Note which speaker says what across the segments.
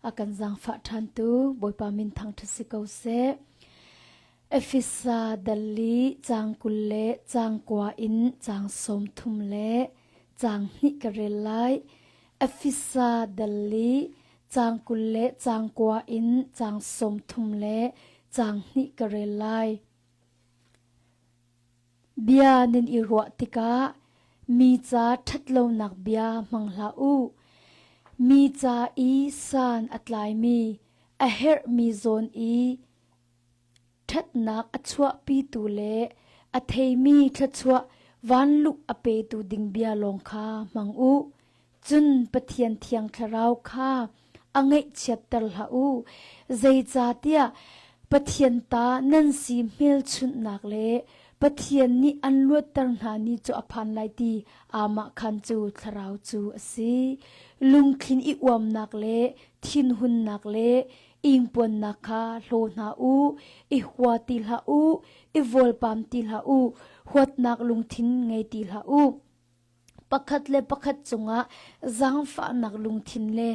Speaker 1: A kan zaangfah ṭhantu Bawipa min thangṭhat si ko seh. Efesa dal li caang 20 le caang kua in caang 30 le caang hnih ka rel lai. Efesa dal li caang 20 le caang kua in caang 30 le caang hnih ka rel lai. Bia nan i ruah tikah mi ca ṭhatlonak bia hmang hlah u. Mi ca i san a tlaimi, a herhmi zawn i ṭhatnak a chuahpitu le a theimi thluachuah vanluh a petu ding bia lawng kha hmang u. Cun Pathian Thiang Thlarau kha a ngaihchiatter hlah u. Zeicahtiah Pathian ta nan si hmelchunhnak le Pathian nih an luatter hna ni cu a phan lai ti aamahkhan cu Thlarau cu a si. Lungthin i uamnak le thinhunnak le ingpuannak kha hlaw hna u, i hua ti hlah u, i vawlpam ti hlah u, huatnak lungthin ngei ti hlah u. Pakhat le pakhat cungah zaangfahnak lungthin le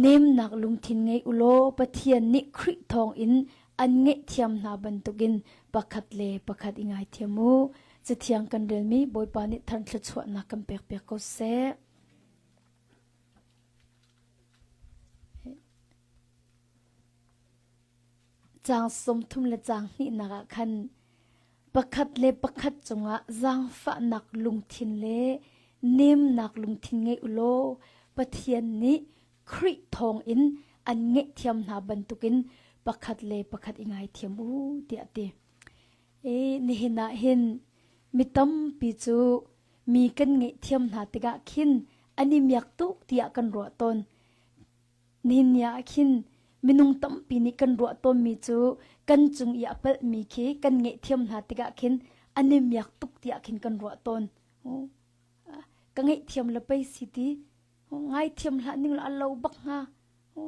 Speaker 1: nemnak lungthin ngei u law Pathian nih Khrih thawngin an ngaihthiam hna bantukin pakhat le pakhat i ngaithiam u. Cathiang kan relmi Bawipa nih thar thluachuahnak kan pekpiak ko seh. Caang 30 le caang hnihnak ah khan pakhat le pakhat cungah zaangfahnak lungthin le nemnak lungthin ngei u law Pathian nih Khrih thawngin an ngaihthiam hna bantukin pakhat le pakhat i ngaithiam u tiah a ti. E, nihin ah hin mi tampi cu mi kan ngaihthiam hna tikah khin an i miak tuk tiah kan ruah tawn. Nihin ni ah khin minung tampi nih kan ruah tawnmi cu kan cung i a palhmi khi kan ngaihthiam hna tikah khin an i miak tuk tiah khin kan ruah tawn. Ka ngaihthiam le pei si ti ngaithiam hlah ning la a lo bak hnga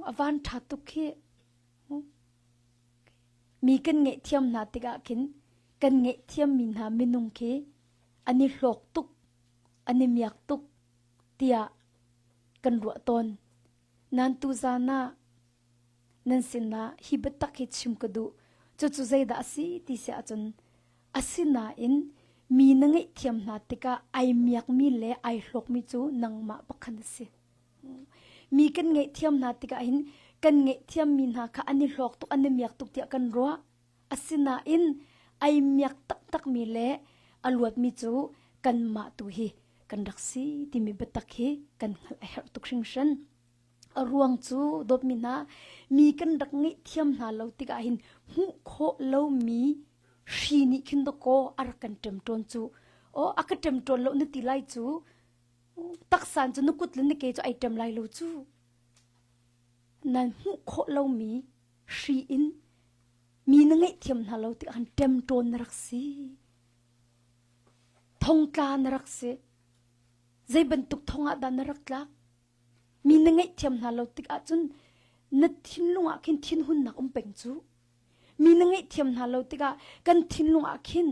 Speaker 1: a van ṭha tuk khi. Mi kan ngaihthiam hna tikah khin kan ngaihthiammi hna minung khi an i hlawk tuk, an i miak tuk tiah kan ruah tawn. Nan tuzan ah nan sinah hi biatak hi chim ka duh. Cucu zeidah a si ti si ahcun asinain mi na ngaihthiam hna tikah ai miakmi le ai hlawkmi cu nangmah pakhat na si. Mi kan ngaihthiam hna tikah hin kan ngaihthiammi hna kha an i hlawk tuk, an i miak tuk tiah kan ruah. Asinain ai miak taktakmi le a luatmi cu kanmah tu hi kan rak si timi biatak hi kan hngalh a herh tuk hringhran. A ruang cu dawtmi hna mi kan rak ngaihthiam hna lo tikah hin hmuh khawh lomi hri nih khin dawkaw a rak kan ṭemṭawn cu. Aw a ka ṭemṭawn lo na ti lai cu. Taksan cu na kut le na ke cu ai ṭem lai lo cu. Nan hmuh khawh lomi hri in mi na ngaihthiam hna lo tikah khan ṭemṭawn na rak si. Thongtla na rak si. Zei bantuk thong ah dah na rak tlak? Mi na ngaihthiam hna lo tikah cun na thinlung ah khin thinhunnak um peng cu. Mi na ngaihthiam hna lo tikah kan thinlung ah khin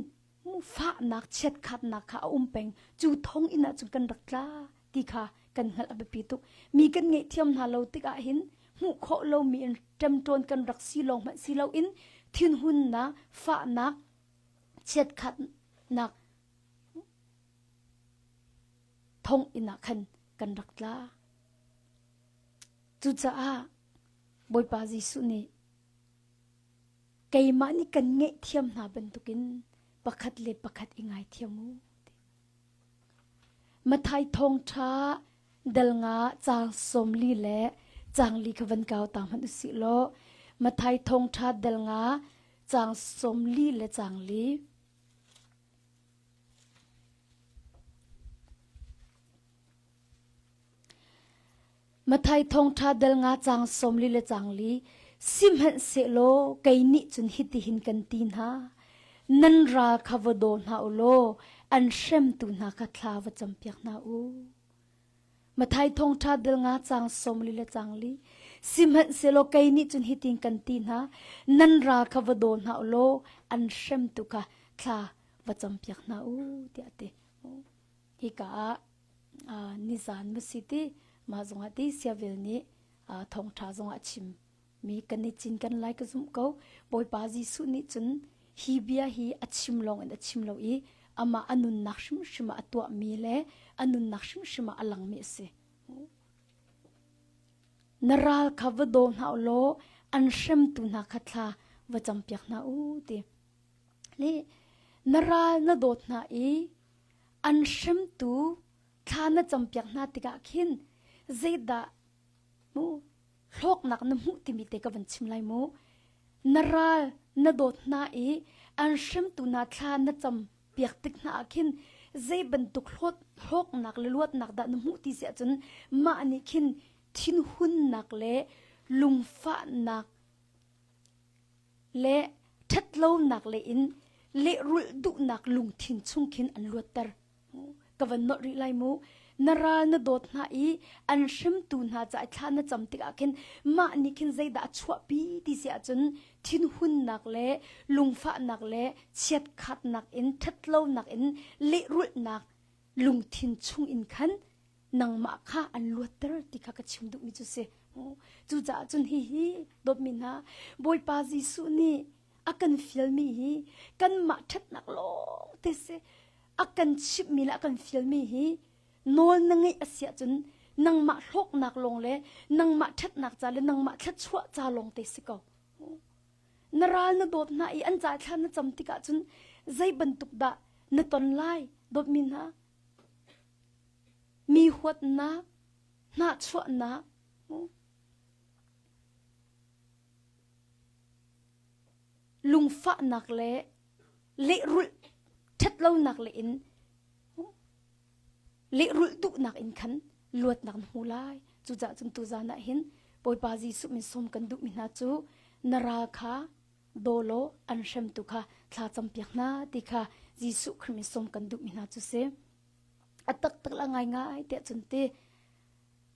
Speaker 1: fahnak chiatkhatnak kha a um peng. Cu thong inn ah cun kan rak tla ti kha kan hngalh a biapi tuk. Mi kan ngaihthiam hna lo tikah hin hmuh khawh lomi in ṭemṭawn kan rak si lawng hmanh si loin thinhunnak, fahnak, chiatkhatnak thonginn ah khan kan rak tla. Cucaah Bawipa Jesuh nih keimah nih kan ngaihthiam hna bantukin pakhat le pakhat i ngaithiam u. Mathai thawngṭha dal nga caang 40 le caang li kha van kau ta hmanh usih law Mathai thawngṭha dal nga caang 40 le caang li. Mathai thawngṭha dal nga caang 40 le caang li sihmanhsehlaw kei nih cun hitihin kan ti hna nan ral kha va daw hna u law an hremtu hna kha thla va campiak hna u. Mathai thawngṭha dal nga caang 40 le caang li sihmanhsehlaw kei nih cun hitin kan ti hna nan ral kha va daw hna u law an hremtu kha thla va campiak hna u tiah a ti. Hika ah nizan ma si ti mah zongah ti siavel nih. Thawngṭha zongah chim mi kan i cin kan lai ka zumh ko. Bawipa Jesuh nih cun hi bia hi a chim lawng in a chim lo i amah a nunnak hrimhrim ah a tuahmi le a nunnak hrimhrim ah a langmi a si. Na ral kha va daw hna u law an hremtu hna kha thla va campiak hna u ti. Le na ral na dawt hna i an hremtu thla na campiak hna tikah khin zeidah mu hlawknak na hmuh timi te ka van chim lai mu. Na ral na dawt hna i an hremtu hna thla na cam piak tik hna ah khin zei bantuk hlawknak le luatnak dah na hmuh ti si ahcun mah nih khin thinhunnak le lungfahnak le ṭhatlonak le in lehrulh duhnak lungthin chung khin an luatter. Ka van nolh rih lai mu. Na ral na dawt hna i an hremtu hna ca i thla na cam tikah khin mah nih khin zeidah a chuahpi ti si ahcun thinhunnak le lungfahnak le chiatkhatnak in ṭhatlonak in lehrulhnak lungthin chung in khan nangmah kha an luatter ti kha ka chim duhmi cu si. Cucaah cun hihi dawtmi hna Bawipa Jesuh nih a kan fialmi hi kanmah ṭhatnak lawng te si. A kan chimhmi le a kan fialmi hi nawl na ngeih a si ahcun nangmah hlawknak lawng le nangmah ṭhatnak ca le nangmah thluachuah ca lawng te si ko. Na ral na dawt hna i an ca thla na cam tikah cun zei bantuk dah na ton lai dawtmi hna? Mi huatnak, hnahchuahnak, lungfahnak le lehrulh ṭhatlonak le in lehrulh duhnak in khan luatnak na hmu lai. Cucaah cun tuzan ah hin Bawipa Jesuh min sawm kan duhmi hna cu na ral kha daw law an hremtu kha thla campiak hna ti kha Jesuh Khrih min sawm kan duhmi hna cu si. A taktak la ngaingai tiah cun ti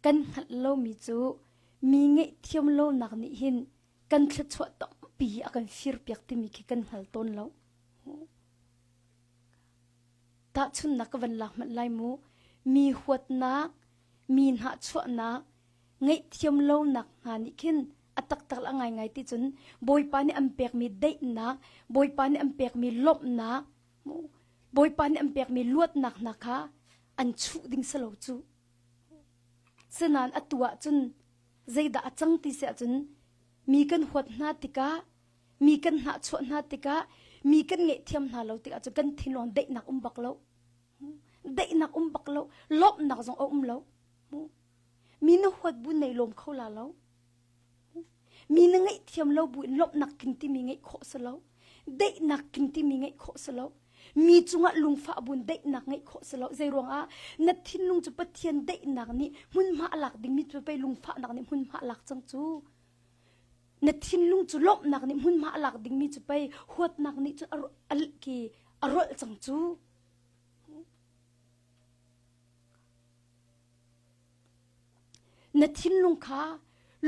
Speaker 1: kan hngalh lomi cu mi ngaihthiam lonak nih hin kan thluachuah tampi hi a kan firpiak timi khi kan hngal tawn lo. Tahchunhnak ka van lak hmanh lai mu. Mi huatnak, mi hnahchuahnak, ngaihthiam lonak hna nih khin a taktak le a ngaingai ti cun Bawipa nih an pekmi daihnak, Bawipa nih an pekmi lawmhnak, Bawipa nih an pekmi luatnak hna kha an chuh ding si lo cu. Sinain atu ah cun zeidah a cang ti si ahcun mi kan huat hna tikah mi kan hnahchuah hna tikah mi kan ngaihthiam hna lo tikah cun kan thinlung daihnak um bak lo. Daihnak um bak lo, lawmhnak zong a um lo. Mi na huat bu nei lawm kho la lo. Mi na ngaihthiam lo bu in lawmhnak tling timi ngeih khawh si lo. Daihnak tling timi ngeih khawh si lo. Mi cungah lungfah bun daihnak ngeih khawh si lo. Zei ruangah na thinlung cu Pathian daihnak nih hmunhma a lak dingmi cu pei lungfahnak nih hmunhma a lak cang cu. Na thinlung cu lawmhnak nih hmunhma a lak dingmi cu pei huatnak nih cun a, ki, a rolh cang cu. Na thinlung kha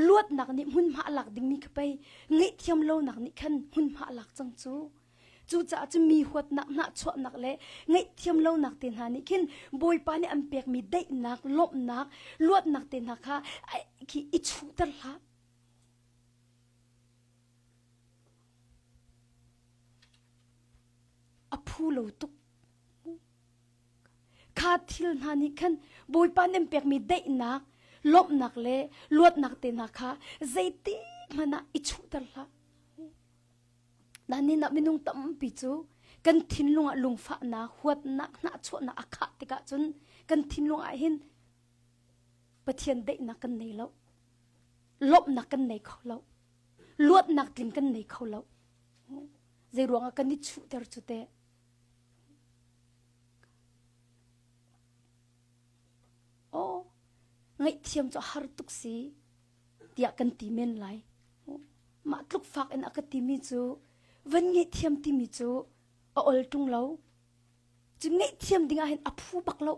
Speaker 1: luatnak nih hmunhma a lak dingmi kha pei ngaihthiam lonak nih khan hmunhma a lak cang cu. Cucaah cun mi huatnak, hnahchuahnak le ngaihthiam lonak te hna nih khin Bawipa nih an pekmi daihnak, lawmhnak, luatnak te hna kha khi i chuhter hlah. A phu lo tuk. Kha thil hna nih khan Bawipa nih an pekmi daihnak, lawmhnak le luatnak te hna kha zeitik hmanh ah i chuhter hlah. Nain ah minung tampi cu kan thinlung ah lungfahnak, huatnak, hnahchuahnak a khah tikah cun kan thinlung ah hin Pathian daihnak kan nei lo. Lawmhnak kan nei kho lo. Luatnak tling kan nei kho lo. Zei ruangah kan i chuhter cu teh? Aw, ngaihthiam cu a har tuk si tiah kan ti men lai. Mah tluk fak in a ka timi cu van ngaihthiam timi cu a ol ṭung lo. Cu ngaihthiam ding ah hin a phu bak lo.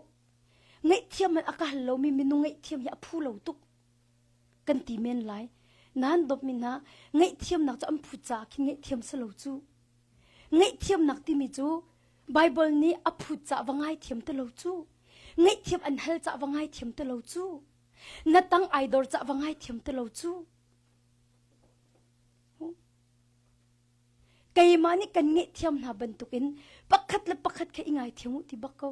Speaker 1: Ngaihthiam in a ka hal lomi minung ngaihthiam hi a phu lo tuk kan ti men lai. Nan dawtmi hna ngaihthiamnak cu an phu caah khin ngaihthiam si lo cu. Ngaihthiamnak timi cu Baibal nih a phut cah va ngaithiam ti lo cu. Ngaihthiam an hal cah va ngaithiam ti lo cu. Na tang ai dor cah va ngaithiam ti lo cu. Keimah nih kan ngaihthiam hna bantukin pakhat le pakhat kha i ngaithiam u ti bak ko.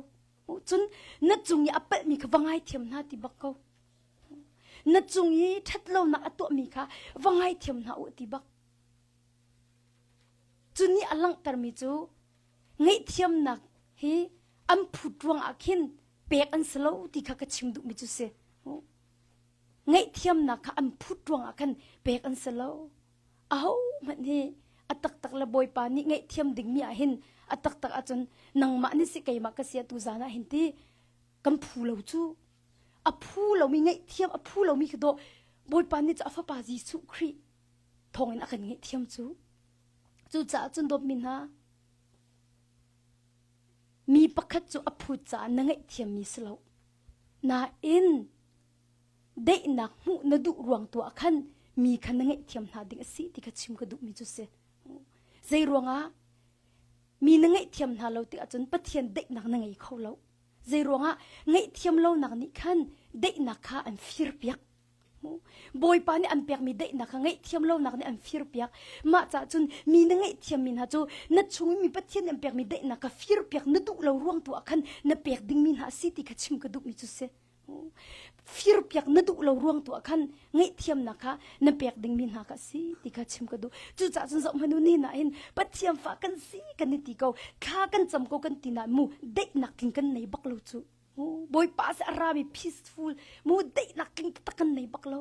Speaker 1: Cun na cung i a palhmi kha va ngaithiam hna ti bak ko. Na cung i ṭhatlonak a tuahmi kha va ngaithiam hna u ti bak. Cu nih a langhtermi cu ngaihthiamnak hi an phut ruangah khin pek an si lo ti kha ka chim duhmi cu si. Ngaihthiamnak kha an phut ruangah khan pek an si lo. Ahohmanh hi a taktak le Bawipa nih ngaihthiam dingmi ah hin a taktak ahcun nangmah nih si keimah ka si atu zan ah hin ti kan phu lo cu. A phu lomi ngaihthiam a phu lomi khi dawh Bawipa nih cu a fapa Jesuh Khrih thawngin a kan ngaihthiam cu. Cucaah cun dawtmi hna, mi pakhat cu a phut caah na ngaihthiammi si lo. Nain daihnak hmuh na duh ruang tu ah khan mi kha na ngaihthiam hna ding a si ti kha chim ka duhmi cu si. Zei ruangah mi na ngaihthiam hna lo tik ahcun Pathian daihnak na ngei kho lo. Zei ruangah ngaihthiam lonak nih khan daihnak kha an firpiak. Bawipa nih an pekmi daihnak kha ngaihthiam lonak nih an firpiak. Mah caah cun mi na ngaihthiammi hna cu na chung i mi Pathian nih an pekmi daihnak kha firpiak na duh lo ruang tu ah khan na pek dingmi hna a si ti kha chim ka duhmi cu si. Firpiak na duh lo ruang tu ah khan ngaihthiamnak kha na pek dingmi hna kha a si ti kha chim ka duh. Cucaah cun zoh hmanh u ni nain Pathian fa kan si kan i ti ko, thla kan cam ko kan ti nain mu daihnak tling kan nei bak lo cu. Bawipa si a rami peaceful mu daihnak tling taktak kan nei bak lo.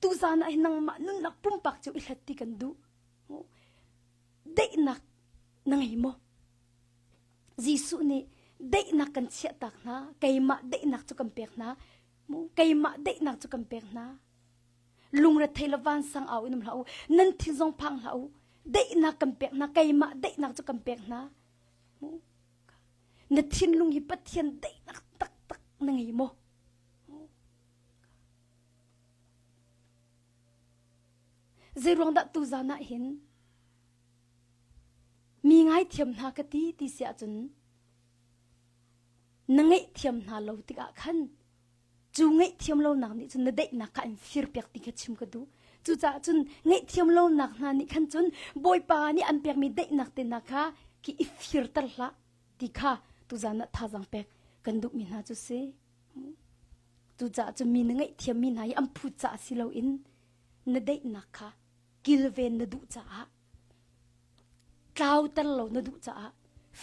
Speaker 1: Tuzan ah hin nangmah nunnak pumpak cu i hlat ti kan duh. Daihnak na ngei maw? Jesuh nih daihnak kan chiahtak hna, keimah daihnak cu kan pek hna. Keimah daihnak cu kan pek hna. Lungrethei le vansang au in um hlah u, nan thin zong phang hlah u. Daihnak kan pek hna, keimah daihnak cu kan pek hna. Na thinlung hi Pathian daihnak taktak na ngei maw? Zeiruang dah tuzan ah hin mi ngaithiam hna ka ti ti si ahcun na ngaihthiam hna lo tikah khan cu ngaihthiam lonak nih cun na daihnak kha an firpiak ti kha chim ka duh. Cucaah cun ngaihthiam lonak hna nih khan cun Bawipa nih an pekmi daihnak te hna kha khi i firter hlah ti kha tuzan ah thazaang pek kan duhmi hna cu si. Cucaah cun mi na ngaihthiammi hna hi an phut caah si loin na daihnak kha kilven na duh caah tlauter lo na duh caah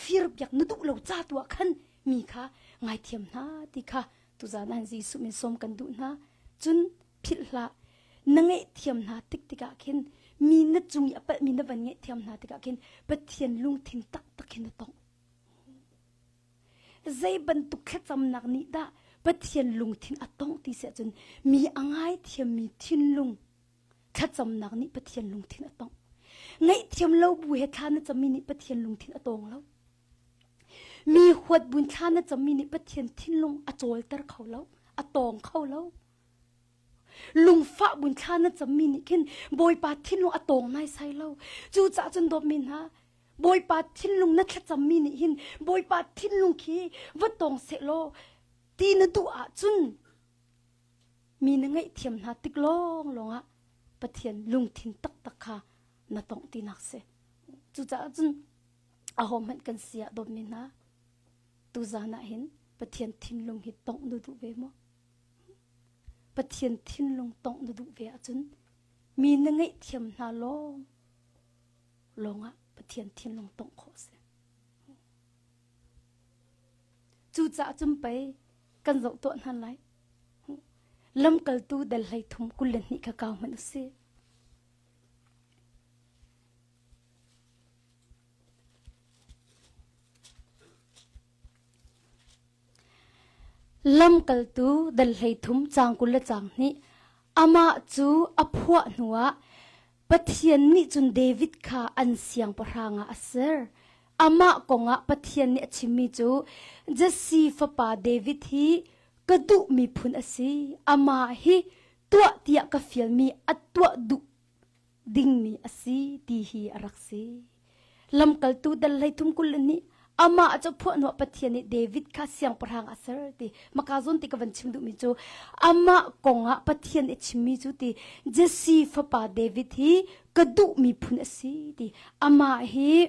Speaker 1: firpiak na duh lo ca tu ah khan mi kha ngaithiam hna ti kha tuzan ah Jesuh min sawm kan duh hna cun philh hlah na ngaihthiam hna tik tikah khin mi na cung i a palhmi na van ngaihthiam hna tikah khin Pathian lungthin taktak hin na tongh zei bantuk thlacamnak nih dah Pathian lungthin a tongh ti si ahcun mi a ngaithiammi thinlung Thlacamnak nih Pathian lungthin a tongh. Ngaihthiam lo bu he thla na cammi nih Pathian lungthin a tawng lo. Mi huat buin thla na cammi nih Pathian thinlung a cawlter kho lo, a tawng kho lo. Lungfah buin thla na cammi nih khin Bawipa thinlung a tawng naisai lo. Cucaah cun dawtmi hna, Bawipa thinlung na thlacammi nih hin Bawipa thinlung khi va tawng sehlaw ti na duh ahcun Mi na ngaihthiam hna tik lawnglawng ah Pathian lungthin taktak kha na tongh tinak si. Cucaah cun ahohmanh kan si ah dawtmi hna, tuzan ah hin Pathian thinlung hi tongh na duh ve maw? Pathian thinlung tongh na duh ve ahcun mi na ngaihthiam hna lawng lawngah Pathian thinlung tongh khawh a si. Cucaah cun pei kan zoh tuah hna lai. Lamkaltu dal 33 22 kha kau hmanh u sih. Lamkaltu dal 33 caang 20 le caang hnih amah cu a phuah hnuah Pathian nih cun David kha an siangpahrang ah a ser. Amah kongah Pathian nih a chimmi cu Jesse fapa David hi ka duhmi phun a si. Amah hi tuah tiah ka fialmi a tuah duh dingmi a si ti hi a rak si. Lamkaltu dal 33 nih. Amah cu phuahhnawh Pathian nih David kha siangpahrang a ser ti. Maka zawn ti ka van chim duhmi cu amah kongah Pathian i chimmi cu ti Jesse fapa David hi ka duhmi phun a si ti. Amah hi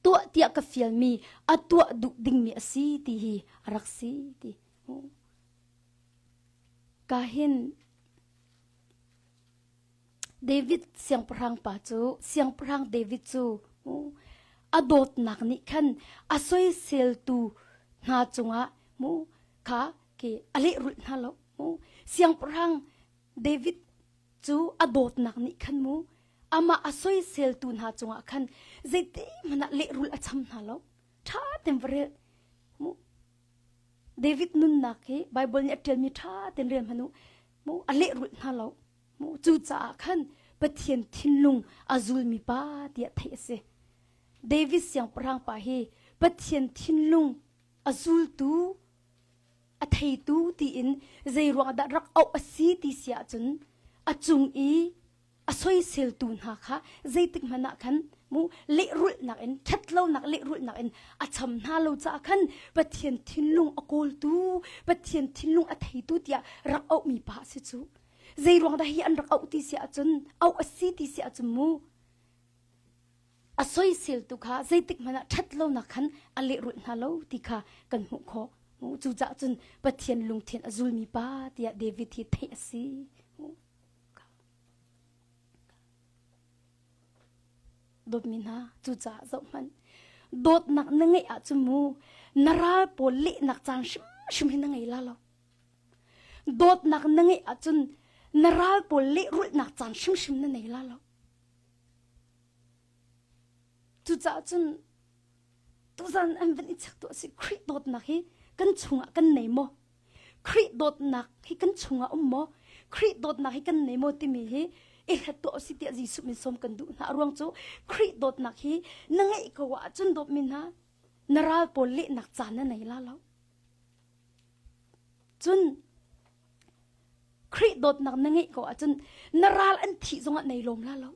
Speaker 1: tuah tiah ka fialmi a tuah duh dingmi a si ti hi a rak si ti. Ka hin David siangpahrang pa cu siangpahrang David cu a dawtnak nih khan a soiseltu hna cungah mu kha ke a lehrulh hna lo mu siangpahrang David cu a dawtnak nih khan mu amah a soiseltu hna cungah khan zeiti hmanh ah lehrulh a cham hna lo ṭha ten va rel mu David nunnak hi Bible nih a ṭialmi ṭha ten rel hmanh u mu a lehrulh hna lo mu cucaah khan Pathian thinlung a zulmi pa tiah theih a si David siangpahrang pa hi Pathian thinlung a zultu a theitu tiin zei ruang dah rak auh a si ti si ahcun a cung i a soiseltu hna kha zeitik hmanh ah khan mu lehrulhnak in ṭhatlonak lehrulhnak in a cham hna lo caah khan Pathian thinlung a kawltu Pathian thinlung a theitu tiah rak auhmi pa a si cu zei ruang dah hi an rak auh ti si ahcun auh a si ti si ahcun mu a soiseltu kha zeitik hmanh ah ṭhatlonak khan a lehrulh hna lo ti kha kan hmuh khawh cucaah cun Pathian lungthin a zulmi pa tiah David hi theih a si Dawtmi hna, cucaah zohhmanh. Dawtnak na ngeih ahcun mu na ral pawl lehnak caan hrimhrim hi na ngei la lo. Dawtnak na ngeih ahcun na ral pawl lehrulhnak caan hrimhrim na nei la lo. Cucaah cun tuzan an van i chek tu a si Khrih dawtnak hi kan chungah kan nei maw? Khrih dawtnak hi kan chungah um maw? Khrih dawtnak hi kan nei maw timi hi i hlat tuah si tiah Jesuh min sawm kan duh hna. A ruang cu Khrih dawtnak hi na ngeih ko ahcun dawtmi hna na ral pawl lehnak caan na nei la lo. Cun Khrih dawtnak na ngeih ko ahcun na ral an thih zongah nei lawm la lo.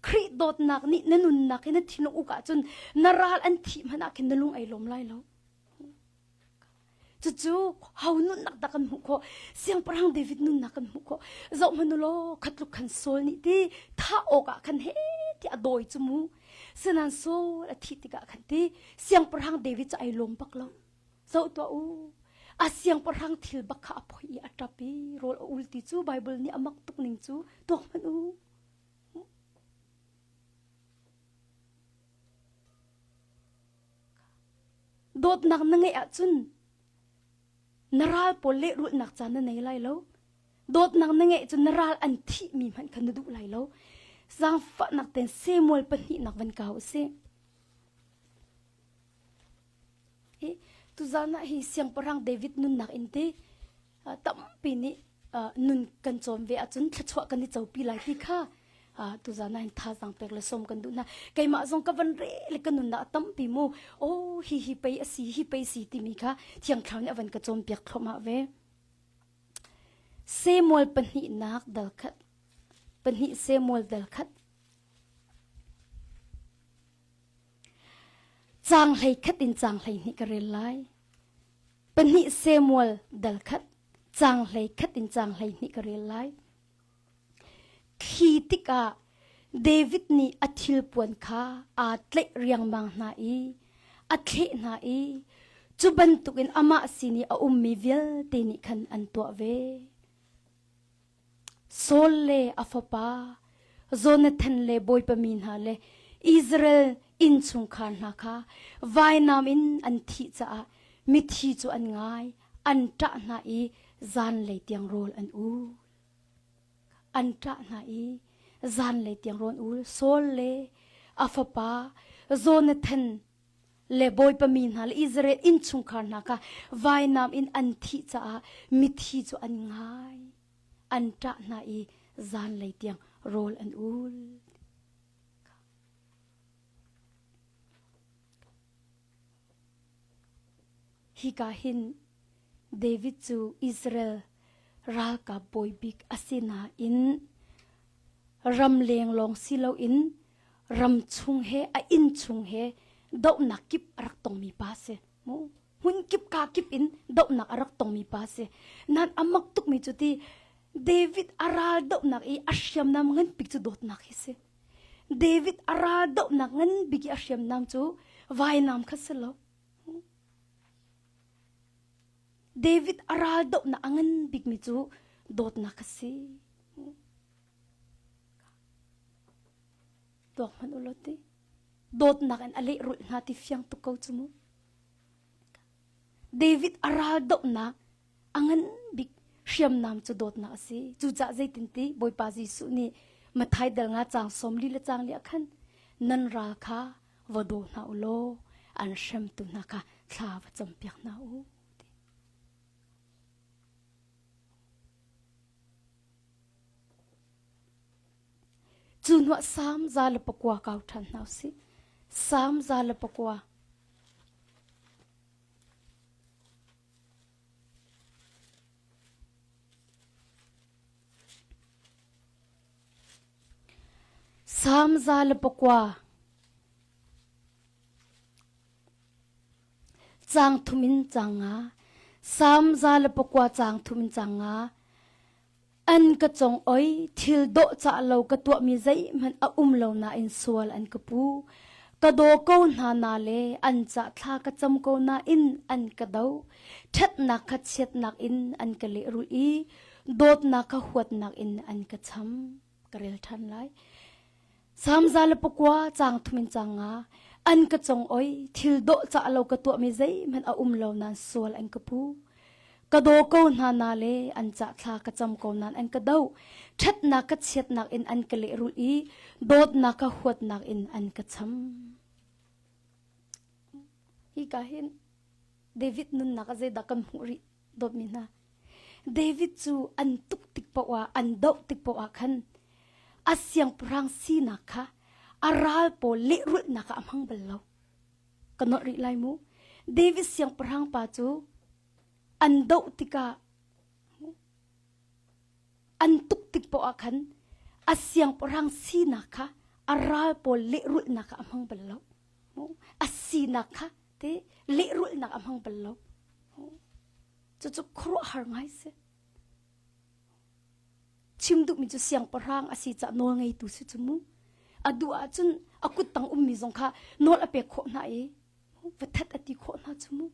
Speaker 1: Khrih dawtnak nih na nunnak hi na thinlung uk ahcun na ral an thih hmanh ah khin na lung ai lawm lai lo. Cucu ho nunnak dah kan hmuh khawh? Siangpahrang David nunnak kan hmuh khawh. Zoh hmanh u law khatluk khan Saul nih ti thah awkah khan he ti a dawi cu mu. Sinain Saul a thih tikah khan ti siangpahrang David cu ai lawm bak lo. Zoh tuah u. A siangpahrang thil bak kha a phoih i a ṭap i rawl a ul ti cu Bible nih a mak tuk ning cu tuak hmanh u. Dawtnak na ngeih ahcun na ral pawl lehrulhnak caan na nei lai lo. Dawtnak na ngeih cun na ral an thihmi hmanh kha na duh lai lo. Zaangfahnak tein Samuel pahnihnak van kau u sih. Hi tuzaan ah hi siangpahrang David nunnak in ti tampi nih nun kan cawm ve ahcun thluachuah kan i copi lai ti kha tuzaan ah hin thazaang pek le sawm kan duh hna. Keimah zong ka van re le ka nunnak a tampi mu. Oh hi hi pei a si hi pei si timi kha Thiang Thlarau nih a van ka cawnpiak thluahmah ve. Samuel pahnihnak dal khat pahnih Samuel dal khat Caang 11 in caang 12 ka rel lai. Pahnih Samuel dal khat, caang 11 in caang 12 ka rel lai. Khi tikah David nih a thilpuan kha aa tlaih riangmang hna i a thleh hna i cu bantukin amah sin i a ummi vialte nih khan an tuah ve. Saul le a fapa Jonathan le Bawipa mi hna le Israel innchungkhar hna kha vainam in an thih caah mithi cu an ngai, an ṭah hna i zanlei tiang rawl an ul. An ṭah hna i zanlei tiang rawl an ul. Saul le a fapa Jonathan le Bawipa mi hna le Israel innchungkhar hna kha vainam in an thih caah mithi cu an ngai, an ṭah hna i zanlei tiang rawl an ul. Hika hin David cu Israel ralkap bawi bik a si nain ramleng lawng si loin ramchung he a innchung he dohnak kip a rak tongmi pa si. Mu hmun kip ka kip in dohnak a rak tongmi pa si. Nan amak tukmi cu ti David a ral dohnak i a hriamnam ngan bik cu dawtnak hi si. David a ral dohnak ngan bik i a hriamnam cu vainam kha si lo. David a ral dohnak a ngan bikmi cu dawtnak a si. Tuak hmanh u law ti. Dawtnak in a lehrulh hna ti fiang tuk ko cu mu. David a ral dohnak a ngan bik hriamnam cu dawtnak a si. Cucaah zeitinti Bawipa Jesuh nih Matthai dal nga caang 40 le caang li ah khan nan ral kha va daw hna u law an hremtu hna kha thla va campiak hna u. Cu hnuah Salm 109 kau ṭhan hna usih. Salm 109. Salm 109. Caang thum in caang nga. Salm 109 caang thum in caang nga. An ka cong oi, thil dawh cah lo ka tuahmi zeihmanh a um lo nain sual an ka pu. Ka daw ko hna na le an cah thla ka cam ko nain an ka do. Ṭhatnak kha chiatnak in an ka lehrulh i dawtnak kha huatnak in an ka cham. Ka rel ṭhan lai. Salm 109 caang thum in caang nga an ka cong oi thil dawh cah lo ka tuahmi zeihmanh a um lo nain sual an ka pu. Ka daw ko hna na le an cah thla ka cam ko nain an ka doh. Ṭhatnak ka chiatnak in an ka lehrulh i dawtnak ka huatnak in an ka cham. Hi ka hin David nunnak ah zeidah kan hmuh rih dawtmi hna. David cu an tuk tik paoh ah an doh tik paoh ah khan a siangpahrang sinak kha a ral pawl lehrulhnak ah a hmang bal lo. Ka nolh rih lai mu. David siangpahrang pa cu an doh tikah an tuk tik paoh ah khan a siangpahrang sinak kha a ral pawl lehrulhnak ah a hmang bal lo. A sinak kha te lehrulhnak a hmang bal lo. Cucu khuaruahhar ngai si. Chim duhmi cu siangpahrang a si caah nawl ngeitu si cu mu. A duh ahcun a kuttang ummi zong kha nawl a pek khawh hna i va that a ti khawh hna cu mu.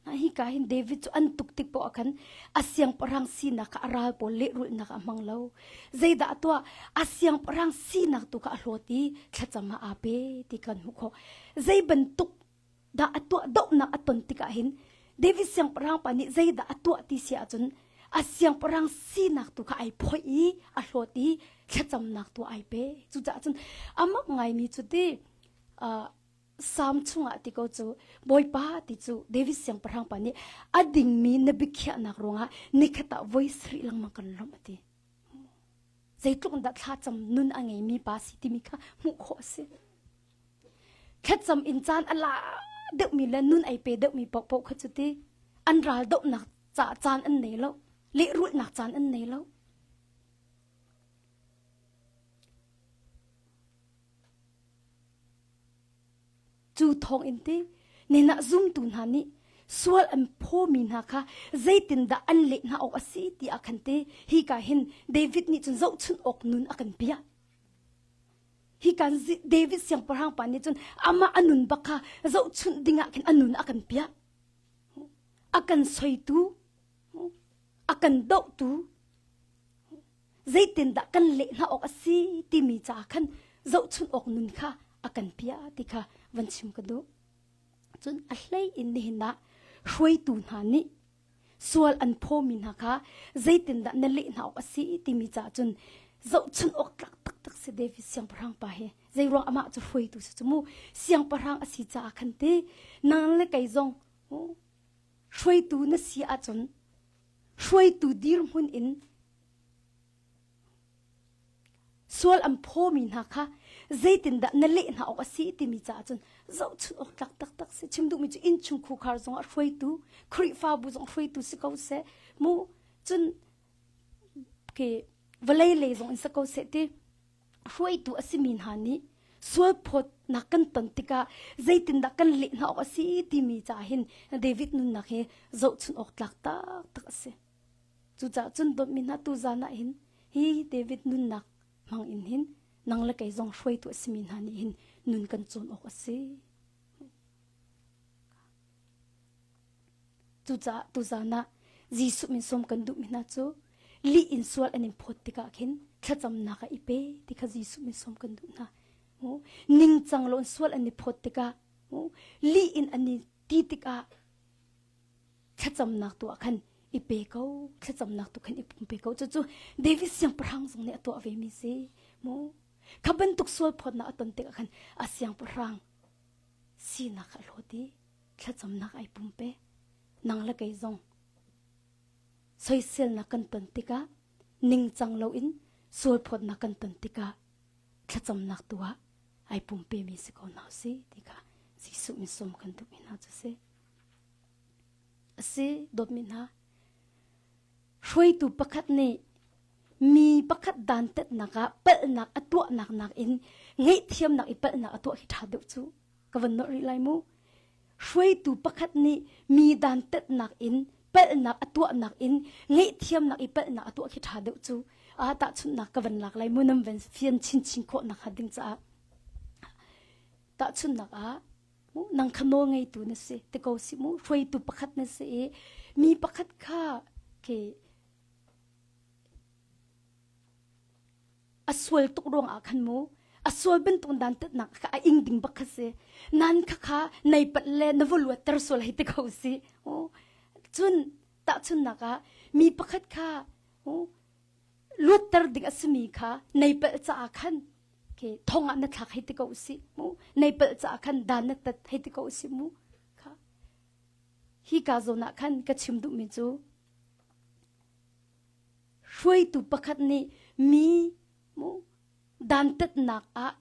Speaker 1: Hi ka hin David cu an tuk tik poah khan a siangpahrang sinak kha a ral pawl lehrulhnak a hmang lo. Zeidah a tuah? A siangpahrang sinak tu kha a hlawt i thlacam ah aa pe ti kan hmuh khawh. Zei bantuk dah a tuah dohnak a ton tikah hin David siangpahrang pa nih zeidah a tuah ti si ahcun a siangpahrang sinak tu kha ai phoih i a hlawt i thlacamnak tu ai pe. Cucaah cun amak ngaimi cu ti uh, Salm chungah ti ko cu Bawipa ti cu David siangpahrang pa nih a dingmi na biakhiahnak ruangah nikhat ah voi sarih lengmang kan lawmh a ti. Zeitluk in dah thlacam nun a ngeimi pa si timi kha hmuh khawh a si. Thlacam in caan a la deuhmi le nun ei pe deuhmi paohpaoh kha cu ti an ral dohnak ca caan an nei lo, lehrulhnak caan an nei lo. Cu thawng in ti nenah zumtu hna nih sual an phawmi hna kha zeitindah an leh hna awk a si ti ah khan te hika hin David nih cun zohchunh awk nun a kan piah. Hi kan David siangpahrang pa nih cun amah a nun bak kha zohchunh dingah khin a nun a kan piah. A kan soitu, a kan dohtu, zeitindah kan leh hna awk a si timi caah khan zohchunh awk nun kha a kan piah ti kha van chim ka duh. Cun a hlei in nihin ah hruaitu hna nih sual an phawmi hna kha zeitindah na leh hna awk a si timi caah cun zohchunh awk tlak taktak si David siangpahrang pa hi zeiruang amah cu hruaitu si cu mu siangpahrang a si caah khan ti nang le kei zong hruaitu na si ahcun hruaitu dirhmun in sual an phawmi hna kha zeitindah na leh hna awk a si timi caah cun zohchunh awk tlak taktak si chim duhmi cu innchung khukhar zongah hruaitu Khrihfabu zong hruaitu si ko seh mu cun ke vawlei lei zong in si ko seh ti hruaitu a simi hna nih. Sual phawtnak kan ton tikah zeitindah kan leh hna awk a si timi caah hin David nunnak hi zohchun awk tlak taktak a si. Cucaah cun dawtmi hna tuzan ah hin hi David nunnak hmang in hin nang le kei zong hruaitu a simi hna nih hin nun kan cawn awk a si. Cucaah tuzan ah Jesuh min sawm kan duhmi hna cu lih in sual an in phawt tikah khin thlacamnak ah i pe ti kha Jesuh min sawm kan duh hna. Ningcang lo in sual an i phawt tikah lih in an i ti tikah thlacamnak tu ah khan i pe ko thlacamnak tu khan i pumpe ko cucu David siangpahrang zong nih a tuah ve mi si mu kha bantuk sual phawtnak a ton tikah khan a siangpahrang sinak a hlawt i thlacamnak ai pumpe nang le kei zong soiselnak kan ton tikah ningcang loin sualphawtnak kan ton tikah thlacamnak tu ah ai pumpe mi si ko hna si ti kha Jesuh min sawm kan duhmi hna cu si. A si dawtmi hna hruaitu pakhat nih mi pakhat dantatnak ah palhnak a tuahnak nakin ngaihthiamnak i palhnak a tuah hi ṭha deuh cu ka van nolh rih lai mu. Hruaitu pakhat nih mi dantatnak in palhnak a tuahnak in ngaihthiamnak i palhnak a tuah khi ṭha deuh cu. Ah tahchunhnak ka van lak lai mu nan van fian chinchin khawh nakhnga ding caah. Tahchunhnak ah nang kha nawl ngeitu na si ti ko si mu hruaitu pakhat na si i mi pakhat kha ke a sual tuk ruang ah khan mu a sual bantuk dan tatnak kha a ing ding bak kha si nan kha kha nei pat le na va luat ter sual hei ti ko si cun tahchunnak ah mi pakhat kha luatter ding a simi kha nei palh caah khan ke thong ah na thlak hei ti ko si mu nei palh caah khan dan na tat hei ti ko si mu kha hi ka zawn ah khan ka chim duhmi cu hruaitu pakhat nih mi mu dantatnak ah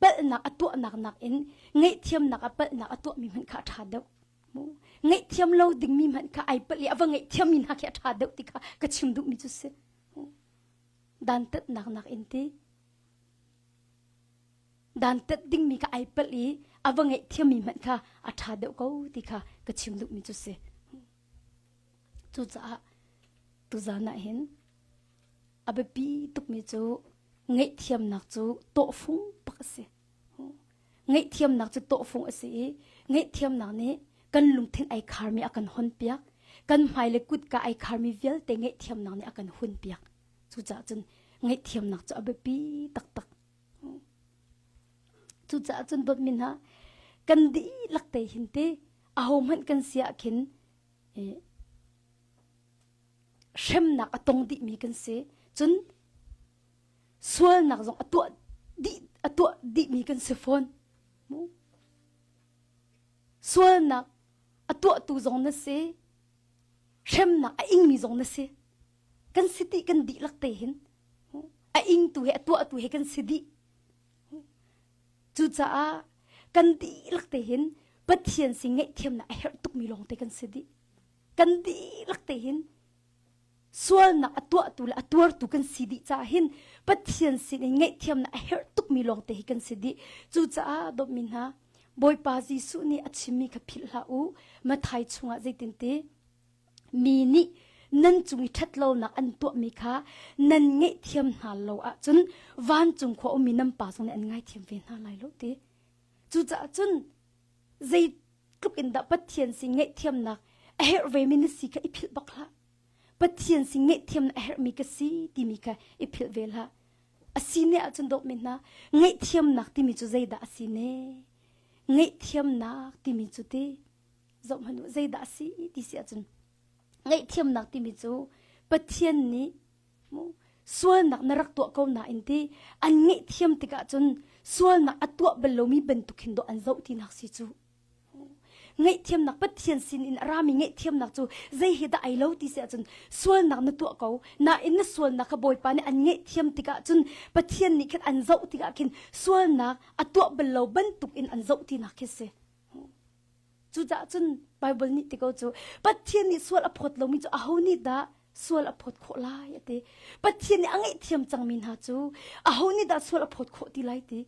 Speaker 1: palhnak a tuahnak nakin ngaihthiamnak ah palhnak a tuahmi hmanh kha a ṭha deuh. Mu ngaihthiam lo dingmi hmanh kha ai palh i a va ngaihthiammi hna khi a ṭha deuh ti kha ka chim duhmi cu si. Dantatnak nakin ti dantat dingmi kha ai palh i a va ngaihthiammi hmanh kha a ṭha deuh ko ti kha ka chim duhmi cu si. Cucaah tuzan ah hin a biapi tukmi cu ngaihthiamnak cu tawhfung bak a si. Ngaihthiamnak cu tawhfung a si i ngaihthiamnak nih kan lungthin ai kharmi a kan honpiak. Kan hmai le kutka ai kharmi vialte ngaihthiamnak nih a kan hunpiak. Cucaah cun ngaihthiamnak cu a biapi taktak. Cucaah cun dawtmi hna kan dihlak te hin te ahohmanh kan si ah khin hremnak a tong dihmi kan si. Cun sualnak zong a tuah dih a tuah dihmi kan si fawn. Sualnak a tuahtu zong na si, hremnak a ingmi zong na si. Kan si dih kan dihlak te hin a ingtu he a tuahtu he kan si dih. Cucaah kan dihlak te hin Pathian sin ngaihthiamnak a herh tukmi lawngte kan si dih. Kan dihlak te hin sualnak a tuahtu le a tuartu kan si dih caah hin Pathian sin in ngaihthiamnak a herh tukmi lawngte hi kan si dih. Cucaah dawtmi hna, Bawipa Jesuh nih a chimmi kha philh hlah u. Matthai chungah zeitinti mi nih nan cung i ṭhatlonak an tuahmi kha nan ngaihthiam hna lo ahcun vancung khua ummi nan pa zong nih an ngaithiam ve hna lai lo ti. Cucaah cun zeitluk in dah Pathian sin ngaihthiamnak a herh vemi na si kha i philh bak hlah. Pathian sin ngaihthiamnak a herhmi ka si timi kha i philh ve hlah. A si ne ahcun dawtmi hna, ngaihthiamnak timi cu zeidah a si ne? Ngaihthiamnak timi cu ti zoh hmanh u zeidah a si ti si ahcun ngaihthiamnak timi cu Pathian nih sualnak na rak tuah ko nain ti an ngaihthiam tikah cun sualnak a tuah bal lomi bantuk hin dawh an zoh tinak si cu ngaihthiamnak Pathian sin in a rami ngaihthiamnak cu zei hi dah ai lo ti si ahcun sualnak na tuah ko nain na sualnak kha Bawipa nih an ngaihthiam tikah cun Pathian nih khin an zoh tikah khin sualnak a tuah bal lo bantuk in an zoh tinak khi si Cucaah cun Baibal nih ti ko cu Pathian nih sual a phawt lomi cu aho nih dah sual a phawt khawh lai a ti. Pathian nih a ngaihthiam cangmi hna cu aho nih dah sual a phawt khawh ti lai ti.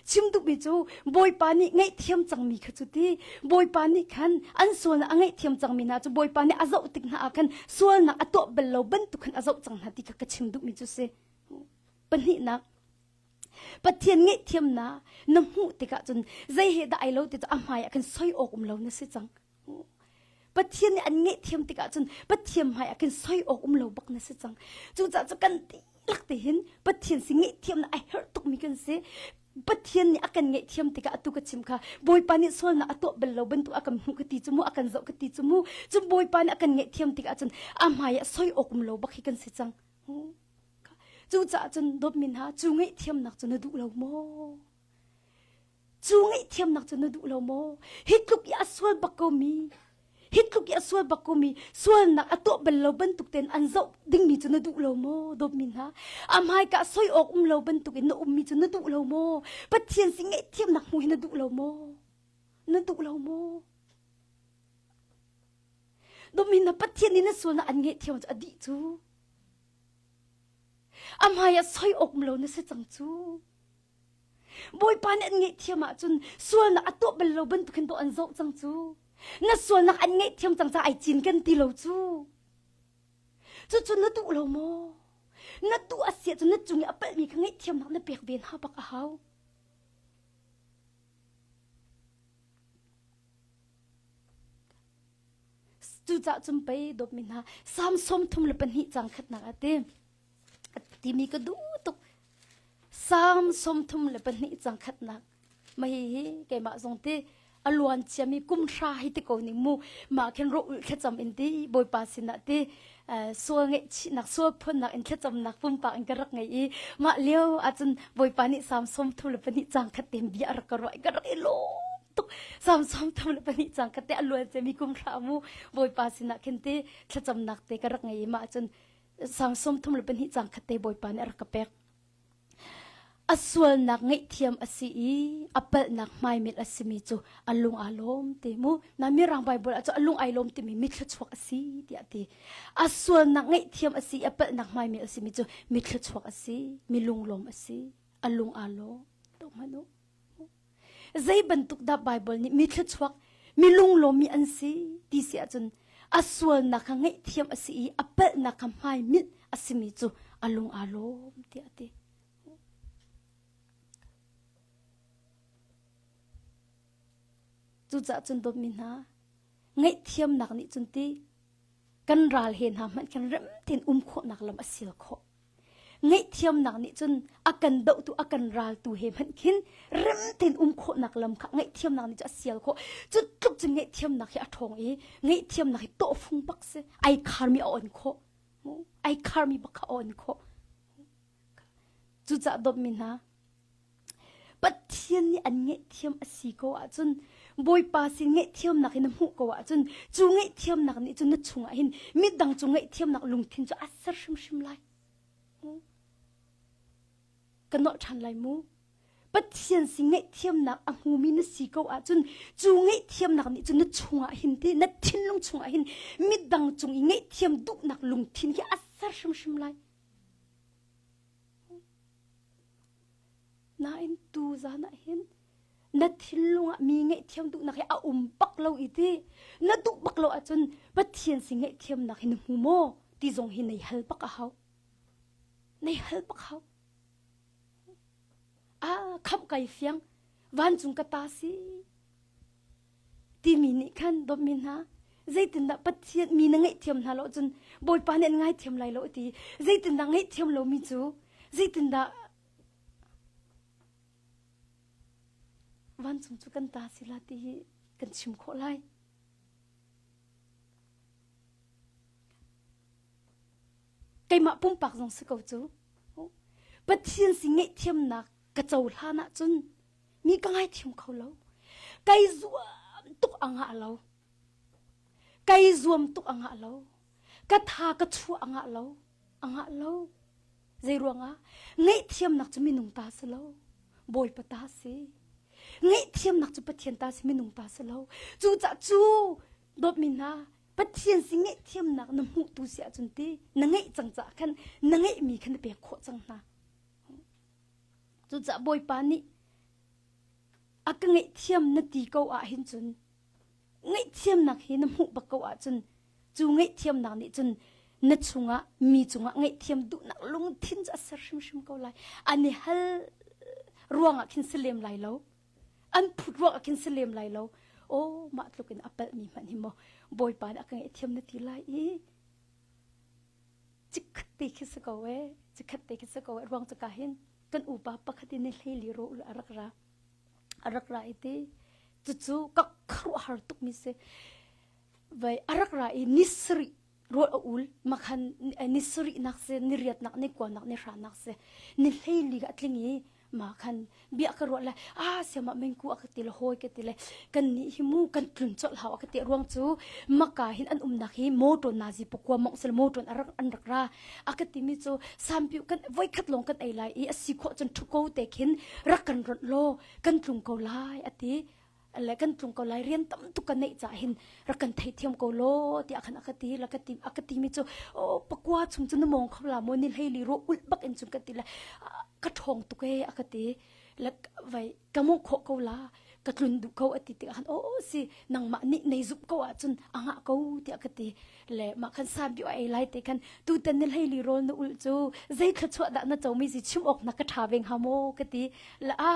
Speaker 1: Chim duhmi cu Bawipa nih ngaihthiam cangmi kha cu ti Bawipa nih khan an sualnak a ngaihthiam cangmi hna cu Bawipa nih a zoh tik hna ah khan sualnak a tuah bal lo bantuk khan a zoh cang hna ti kha ka chim duhmi cu si. Pahnihnak Pathian ngaihthiamnak na hmuh tikah cun zei he dah ai lo ti cu a hmai ah khan soi awk um lo na si cang. Pathian nih an ngaihthiam tikah cun Pathian hmai ah khin soi awk um lo bak na si cang. Cucaah cu kan dihlak te hin Pathian si ngaihthiamnak a herh tukmi kan si. Pathian nih a kan ngaihthiam tikah atu ka chim kha Bawipa nih sualnak a tuah bal lo bantuk a kan hmuh ka ti cu mu a kan zoh ka ti cu mu cun Bawipa nih a kan ngaihthiam tikah cun a hmai ah soi awk um lo bak hi kan si cang. Cucaah cun dawtmi hna cu ngaihthiamnak cu na duh lo maw? Cu ngaihthiamnak cu na duh lo maw? Hi tluk i a sual bak ko mi, hi tluk i a sual bak ko mi, sualnak a tuah bal lo bantuk tein an zoh dingmi cu na duh lo maw? Dawtmi hna, a hmaika soi awk um lo bantuk in na ummi cu na duh lo maw? Pathian si ngaihthiamnak hmu hi na duh lo maw? Na duh lo maw? Dawtmi hna, Pathian nih na sualnak an ngaihthiam cu a dih cu. A hmai ah soi awk um lo na si cang cu. Bawipa nih an ngaihthiam ahcun sualnak a tuah bal lo bantuk hin dawh an zoh cang cu. Na sualnak an ngaihthiam cang caah ai cin kan ti lo cu. Cucu na duh lo maw? Na duh a si ahcun na cung i a palhmi kha ngaihthiamnak na pek ve hna bak a hau. Cucaah cun pei dawtmi hna Salm 32 cang khatnak a ti. Timi ka duh tuk. Salm 32 cang khatnak. Mah hihi keimah zong ti a luan ciami kum hra hi ti ko ning mu mah khin ro ulh thlacam in ti bawipa sinah ti sual ngaihchihnak sual phunnak in thlacamnak pumpak in ka rak ngei i mah lio ahcun bawipa nih Salm 32 cang khat te bia a rak ka ruah i ka rak i lawm tuk Salm 32 cang khat te a luan ciami kum hra mu bawipa sinah khin ti thlacamnak te ka rak ngei i mah cun Salm 32 cang khat te bawipa nih a rak ka pek A sualnak ngaihthiam a si i a palhnak hmaimilh a simi cu a lung aa lawm ti mu. Na Mirang Bible ah cu a lung ai lawm timi mithluachuak a si tiah a ti. A sualnak ngaihthiam a si i a palhnak hmaimilh a simi cu mithluachuak a si, mi lunglawm a si, a lung aa lawm. Tuk hmanh u. Zei bantuk dah Bible nih mi thluachuak, mi lunglawmmi an si ti si ahcun a sualnak kha ngaihthiam a si i a palhnak kha hmaimilh a simi cu a lung aa lawm tiah a ti. Cucaah cun dawtmi hna, ngaihthiamnak nih cun ti kan ral he hna hmanh khan rem tein um khawhnak lam a sial khawh. Ngaihthiamnak nih cun a kan dohtu a kan raltu he hmanh khin rem tein um khawhnak lam kha ngaihthiamnak nih cun a sial khawh. Cu tluk cun ngaihthiamnak hi a ṭhawng i ngaihthiamnak hi tawhfung bak si. Ai kharmi a on khawh. Ai kharmi bak kha a on khawh. Cucaah dawtmi hna, Pathian nih an ngaihthiam a si ko ahcun Bawipa sin ngaihthiamnak hi na hmuh ko ahcun cu ngaihthiamnak nih cun na chungah hin midang cu ngaihthiamnak lungthin cu a ser hrimhrim lai. Ka nolh ṭhan lai mu. Pathian sin ngaihthiamnak a hmumi na si ko ahcun cu ngaihthiamnak nih cun na chungah hin ti na thinlung chungah hin midang cung i ngaihthiam duhnak lungthin hi a ser hrimhrim lai. Nain tu zan ah hin na thinlung ah mi ngaihthiam duhnak hi a um bak lo i ti na duh bak lo ahcun Pathian sin ngaihthiamnak hi na hmu maw ti zong hi nei hal bak a hau. Nei hal bak hau. Ah, khamh kai fiang vancung ka ta si timi nih khan dawtmi hna zeitindah Pathian mi na ngaihthiam hna lo cun Bawipa nih an ngaithiam lai lo ti zeitindah ngaihthiam lomi cu zeitindah vancung cu kan ta si la ti hi kan chim khawh lai keimah pumpak zong si ko cu Pathian si ngaihthiamnak ka cohlan ahcun mi ka ngaithiam kho lo kai zuam tuk a ngah lo kai zuam tuk a ngah lo ka tha ka chuah a ngah lo a ngah lo zei ruangah ngaihthiamnak cu minung ta si lo bawipa ta si ngaihthiamnak cu pathian ta si minung ta si lo cucah cu dawtmi hna Pathian si ngaihthiamnak na hmuh tu si ahcun ti na ngeih cang caah khan na ngeihmi kha na pek khawh cang hna Cucaah Bawipa nih. A ka ngaihthiam na ti ko ah hin cun ngaihthiamnak hi na hmuh bak ko ahcun cu ngaihthiamnak nih cun na chungah mi cungah ngaihthiam duhnak lungthin cu a ser hrimhrim ko lai. An i hal ruangah khin si lem lai lo. An phut ruangah khin si lem lai lo. Aw mah tluk in a palhmi hmanh hi maw Bawipa nih a ka ngaihthiam na ti lai i chikkhat te khi si ko ee chikkhat te khi si ko ee ruang cu ka hin kan upa pakhat in ni hleili ro a rak ra a rak ra i ti cucu ka khuaruahhar tukmi si vai a rak ra i ni sarih rawl a ul makhan ni sarihnak si ni riatnak ni kuanak ni hranak si ni hleili ka tling i ma khan bia ka ruah le a siama mengku a ka ti le hawi ka ti le kan nih hi mu kan tlun colh hau a ka ti ruang cu maka hin an umnak hi motor nazi pakua mong sel motor an rak an rak ra a ka ti mi cu sampiu kan voi khat long kan ei lai i a si khawh cun thuko te khin rak kan ronh law kan tlung ko lai a ti le kan tlung ko lai rian tam tuk ka neih ca hin rak kan theithiam ko law tiah khan a ka ti la ka ti a ka ti mi cu o pakua chung cu na mong kho la mo ni hlei li ro ulh bak in chung ka ti le ka ṭhawng tuk e a ka ti le vai ka mo khawh ko la ka tlun duh ko a ti tikah khan o si nangmah nih nei zumh ko ahcun a ngah ko tiah ka ti le mah khan san bi ei lai te khan tu tan ni hlei li rawl na ulh cu zei thluachuah dah na co mi si chim awk na ka ṭha ve hnga maw ka ti le a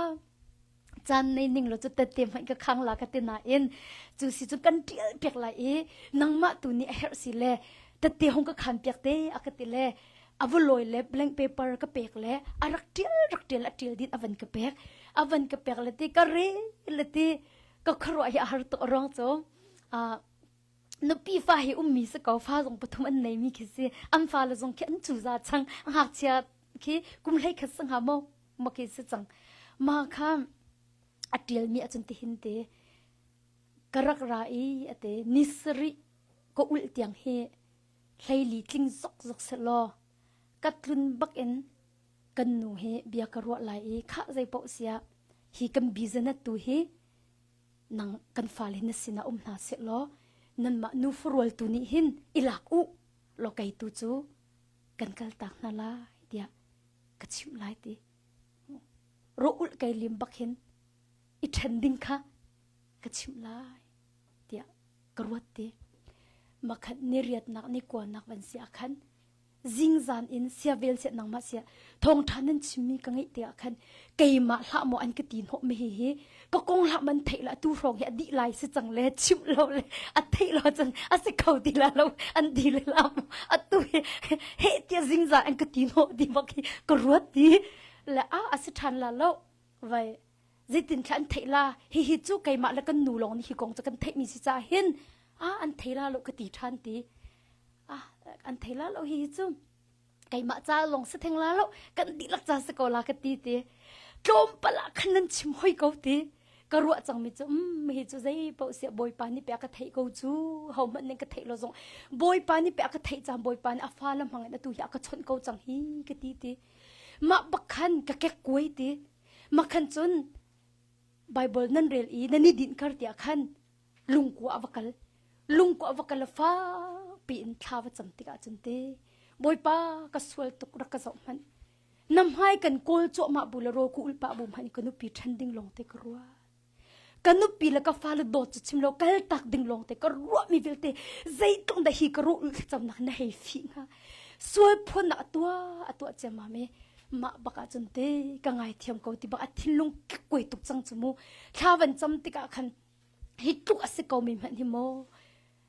Speaker 1: caan nei ning lo cu tette hmanh ka khang la ka ti nain cu si cu kan ṭial piak lai i nangmah tu nih a herh si le tette hong ka khan piak te a ka ti le a va lawi le blank paper ka pek le a rak ṭial rak ṭial a ṭial din a van ka pek a van ka pek le ti ka re le ti ka khuaruah hi a har tuk ruang cu nupi fa hi ummi si ko fa zong pathum an nei mi khi si an fa le zong khi an cuza chang ngakchia khi kum hlei khat sangha mo ma khi si cang ma kha a tial mi acun ti hin te ka rak ra i ate nisari ka ul tiang hi hleili tling zok zok se law ka tlun bak in kan nu hi bia ka ruah lai i kha zei poh sia hi kan business tu hi nang kan fale na sinah um hna seh law nanmah nu farual tu nih hin i lak u law kei tu cu kan kal tak hna lai tiah ka chimh lai ti ro ulh kei lim bak hin i ṭhen ding kha ka chimh lai tiah ka ruat ti makhat ni riatnak ni kuanak van si ah khan zingzan in sia vel sia nangmah sia thawngṭha nan chimmi ka ngeih tikah khan keimah hlah maw an ka ti hnawh mi hi hi ka kong hlah man theih la tu hrawng hi a dih lai si cang le chimh lo le a theih lo cun a si kho ti la lo an di le la atu hi he tia zingzan an ka ti hnawh ti bak hi ka ruat ti le a a si ṭhan la lo vai zeitin thla an theih la hi hi cu keimah le kan nu lawng nih hi kong cu kan theih mi si ca hin a an thei la lo ka ti ṭhan ti ah an thei la lo hi cu keimah ca lawng si theng la lo kan dihlak ca si ko la ka ti ti tlawmpal ah khan nan chim hoi ko ti ka ruah cang mi cu um hi cu zei paoh sia bawipa nih pe ka theih ko cu ho hmanh ning ka theih lo zong bawipa nih pe ka theih cang bawipa nih a fa la hmang in atu hi a ka chawnh ko cang hi ka ti ti mah bak khan ka kek kuai ti mah khan cun Bible nan rel i nan i dinh kar tiah khan lungkua a va kal lungkua a va kal fa piin thla va cam tikah cun te bawipa ka sual tuk rak ka zoh hmanh na hmai kan kawl cuahmah bu le rawl ku ulpah bu hmanh ka nupi ṭhen ding lawng te ka ruat ka nupi le ka fale dawt cu chim lo kal tak ding lawng te ka ruah mi vialte zeitluk dah hi ka ruh thlacamnak na hei fi hnga sual phuannak a tuah a tuah ciammam i mah bak ah cun te ka ngaithiam ko ti bak a thinlung kuai tuk cang cu mu thla van cam tikah khan hi tluk a si ko mi hmanh hi maw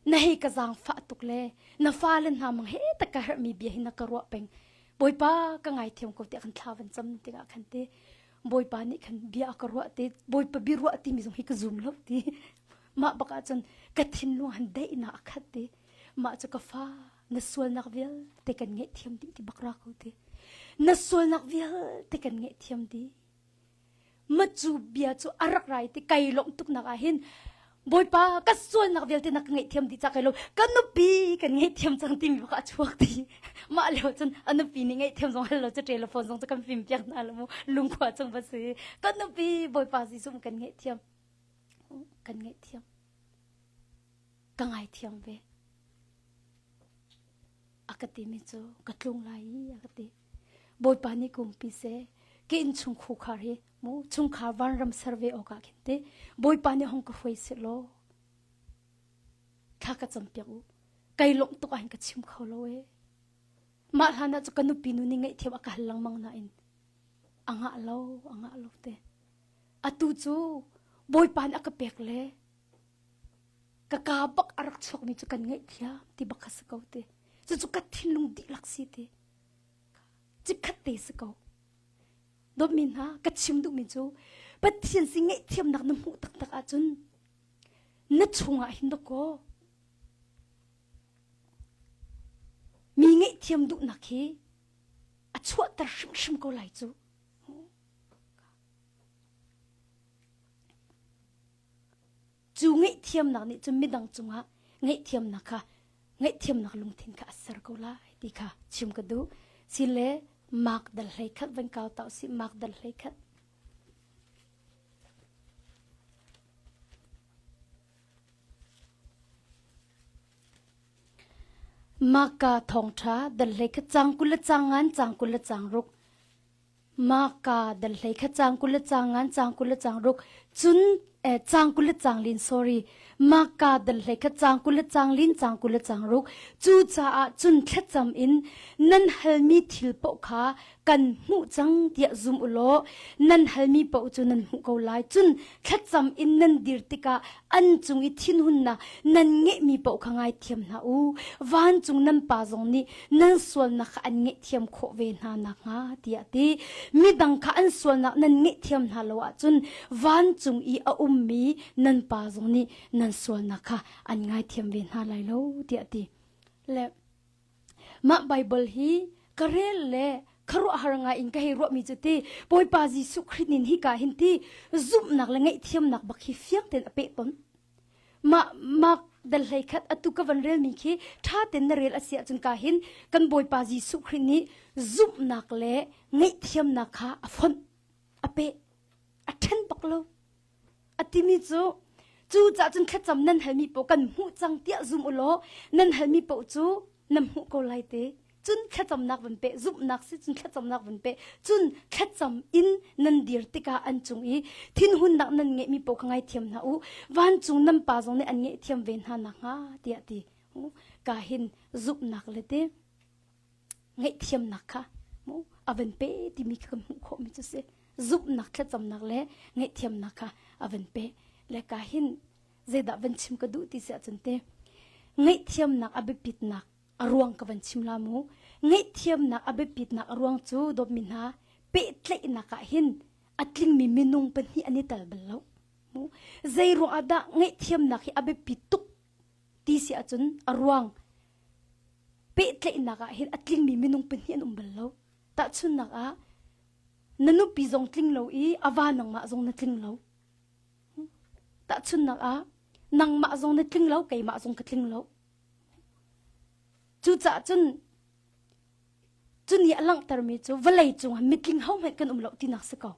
Speaker 1: na hei ka zaangfah tuk le na fale hna mang he tak ka herhmi bia hi na ka ruah peng bawipa ka ngaithiam ko tiah kan thla van cam tikah khan te bawipa nih khan bia a ka ruah te bawipa bia ruah timi zong hi ka zum lo ti mah bak ah cun ka thinlung han daihnak a khat ti mah cu ka fa na sualnak vialte kan ngaihthiam dih ti bak ra ko ti na sualnak vialte kan ngaihthiam dih Macu bia cu a rak rai ti kai lawmh tuknak ah hin Bawipa ka sualnak vialte na ka ngaihthiam dih ca kai lo ka nupi kan ngaihthiam cang timi bak a chuak ti mah lio cun a nupi nih ngaihthiam zong hal lo cu telephone zong cu kan fim piak hna lo mu lungkhua chung va si ka nupi Bawipa Jesuh kan ngaihthiam kan ngaihthiam ka ngaithiam ve a ka timi cu ka tlung lai i a ka ti Bawipa nih kumpi seh ka innchung khukhar hi. Mu chungkhar vanram ser ve awk ah khin te Bawipa nih hong ka hruai seh law thla ka campiak u. Kai lawmh tuk ah hin ka chim kho lo ee. Mah hlan ah cu ka nupi nu nih ngaihthiam a ka hal lengmang nain a ngah lo, a ngah lo te. Atu cu Bawipa nih a ka pek le ka ka bak a rak chuakmi cu kan ngaihthiam ti bak kha si ko te. Cucu ka thinlung dihlak si ti. Cikhat te si ko. Dawtmi hna, ka chim duhmi cu Pathian si ngaihthiamnak na hmuh taktak ahcun na chungah hin dawkaw mi ngaihthiam duhnak hi a chuahter hrimhrim ko lai cu. Cu ngaihthiamnak nih cun midang cungah ngaihthiamnak kha ngaihthiamnak lungthin kha a ser ko lai ti kha chim ka duh. Sile mak dal hlei khat van kau tau si mak dal hlei khat. Maka thawngṭha dal hlei khat cang 20 le cang ngan cang 20 le cang ruk. Maka dal hlei kha cang 20 le cang ngan cang 20 le cang ruk cun eh, cang 20 le cang lin sorry Maka dal hlei kha cang 20 le cang lin cang 20 le cang ruk cu caah cun thlacam in nan halmi thil paoh kha kan hmuh cang tiah zum u law nan halmi paoh cu nan hmuh ko lai cun thlacam in nan dir tikah an cung i thinhunnak nan ngeihmi paoh kha ngaithiam hna u vancung nan pa zong nih nan sualnak kha an ngaihthiam khawh ve hna nakhnga tiah a ti. Midang kha an sualnak nan ngaihthiam hna lo ahcun vancung i a ummi nan pa zong nih nan sualnak kha an ngaithiam ve hna lai lo tiah a ti. Le mah Baibal hi ka rel le khuaruahhar ngai in ka hei ruahmi cu ti Bawipa Jesuh Khrih nin hika hin ti zumhnak le ngaihthiamnak bak hi fiang tein a peh ton. Mah mak dal hlei khat atu ka van relmi khi ṭha tein na rel a si ahcun ka hin kan Bawipa Jesuh Khrih nih zumhnak le ngaihthiamnak kha a fonh, a peh, a ṭhen bak lo. A timi cu cu cah cun thlacam nan halmi paoh kan hmuh cang tiah zum u law nan halmi paoh cu nan hmuh ko lai te. Cun thlacamnak van peh, zumhnak si cun thlacamnak van peh. Cun thlacam in nan dir tikah an cung i thinhunnak nan ngeihmi paoh kha ngaithiam hna u. Vancung nan Pa zong nih an ngaihthiam ve hna nakhnga tiah ti. Ka hin zumhnak le te ngaihthiamnak kha a van pe timi kha kan hmuh khawhmi cu si. Zumhnak thlacamnak le ngaihthiamnak kha a van pe. Le ka hin zeidah van chim ka duh ti si ahcun te ngaihthiamnak a biapitnak a ruang ka van chim la mu ngaihthiamnak a biapitnak a ruang cu dawtmi hna pehtlaihnak ah hin a tlingmi minung pahnih an i tel bal lo mu zei ruang ah dah ngaihthiamnak hi a biapi tuk ti si ahcun a ruang pehtlaihnak ah hin a tlingmi minung pahnih an um bal lo tahchunnak ah na nupi zong tling lo i a va nangmah zong na tling lo tahchunnak ah nangmah zong na tling lo keimah zong ka tling lo Cucaah cun cu nih a langhtermi cu vawlei cungah mitling hohmanh kan um lo tinak si ko.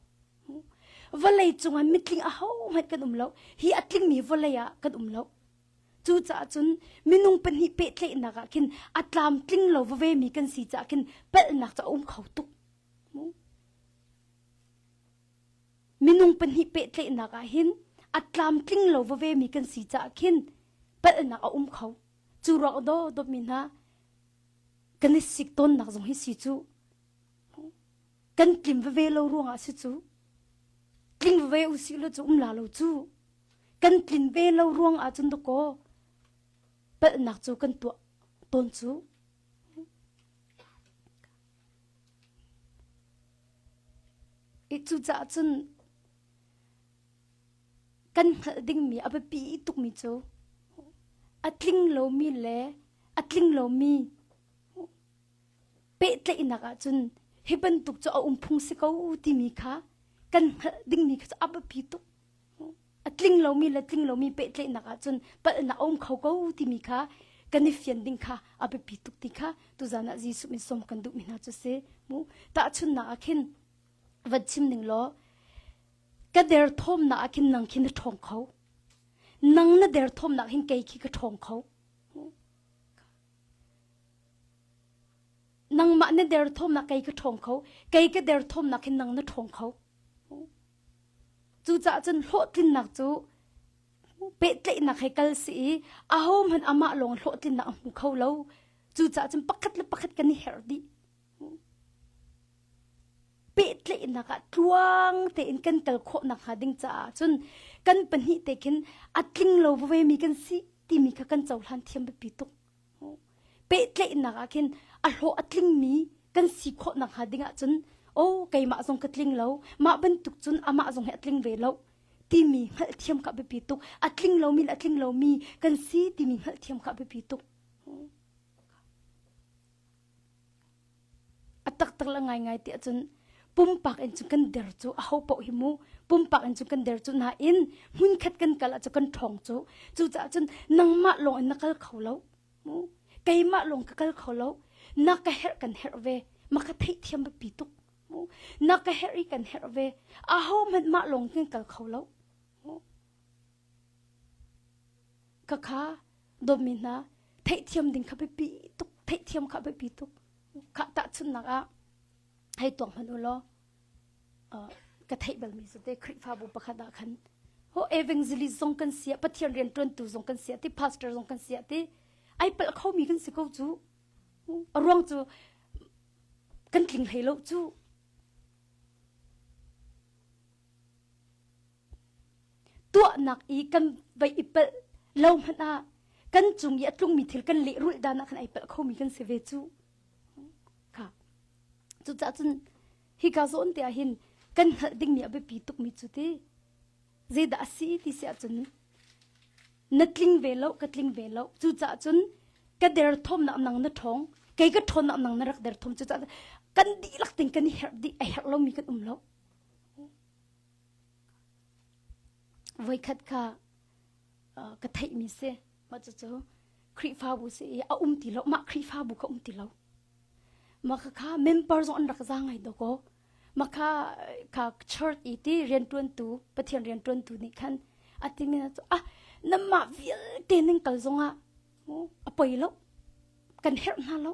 Speaker 1: Vawlei cungah mitling ahohmanh kan um lo. Hi a tlingmi vawlei ah kan um lo. Cucaah cun minung pahnih pehtlaihnak ah khin a tlamtling lo veve mi kan si caah khin palhnak cu a um kho tuk. Minung pahnih pehtlaihnak ah hin a tlamtling lo veve mi kan si caah khin palhnak a um kho. Cu ruang daw dawtmi hna kan i sik tawnnak zong hi si cu kan tlim veve lo ruangah si cu tling veve u sih lo cu um la lo cu kan tlin ve lo ruang ah cun dakaw palhnak cu kan tuah tawn cu I cucaah cun kan hngalh dingmi a biapi tukmi cu a tling lomi le a tling lomi pehtlaihnak ahcun hi bantuk cu a um phung si ko timi kha kan hngalh dingmi kha cu a biapi tuk. A tling lomi le tling lomi pehtlaihnak ahcun palhnak a um kho ko timi kha kan i fian ding kha a biapi tuk ti kha tuzan ah Jesuh min sawm kan duhmi hna cu si mu tahchunnak ah khin van chim ning law ka derthawmnak ah khin nang khi na ṭhawng kho nang na derthawmnak hin kei khi ka ṭhawng kho nangmah na derthawmnak kei ka ṭhawng kho kei ka derthawmnak hin nang na ṭhawng kho. Cucaah cun hlawhtlinnak cu pehtlaihnak he kal si i ahohmanh amah lawng hlawhtlinnak a hmu kho lo. Cucaah cun pakhat le pakhat kan i herh dih. Pehtlaihnak ah tluang tein kan kal khawh nakhnga ding caah cun kan pahnih te khin a tling lo veve mi kan si timi kha kan cohlan thiam biapi tuk. Pehtlaihnak ah khin a hlawh a tlingmi kan si khawh nakhnga ding ahcun aw keimah zong ka tling lo mah bantuk cun amah zong hi a tling ve lo timi hngalhthiam kha biapi tuk. A tling lomi le a tling lomi kan si timi hngalhthiam kha biapi tuk. A taktak le ngaingai ti ahcun pumpak in cun kan der cu aho paoh hi mu pumpak in cun kan der cu nain hmunkhat kan kal ahcun kan ṭhawng cu cucaah cun nangmah lawng in na kal kho lo mu keimah lawng ka kal kho lo na ka herh kan herh ve ma ka theihthiam biapi tuk mu na ka herh i kan herh ve aho hmanh mah lawng kan kal kho lo mu Khakha dawtmi hna theihthiam ding kha biapi tuk theihthiam kha biapi tuk khah tahchunhnak ah hei tuak hmanh u law ka theih balmi cu te Khrihfabu pakhat ah khan ho evangelist zong kan si ah Pathian rianṭuantu zong kan si ah ti pastor zong kan si ah ti ai palh khomi kan si ko cu a ruang cu kan tling hlei lo cu Tuahnak i kan vai i palh lo hmanh ah kan cung i a tlungmi thil kan lehrulh dan ah khan ai palh khomi kan si ve cu. Kha. Cucaah cun hika zawn te ah hin kan hngalh dingmi a biapi tukmi cu ti zeidah a si ti si ahcun na tling ve lo ka tling ve lo cucaah cun ka derthawmnak nang na ṭhawng kei ka ṭhawnnak nang na rak derthawm cucaah kan dihlak ting kan i herh dih a herh lomi kan um lo Voikhat kha ka theihmi si. Mah cucu Khrihfabu si i a um ti lo. Mah Khrihfabu kha um ti lo. Mah kha member zong an rak za ngai dawkaw. Mah kha kha church i ti rianṭuantu Pathian rianṭuantu nih khan a timi cu ah namah vialte ning kal zongah a poi lo. Kan herh hna lo.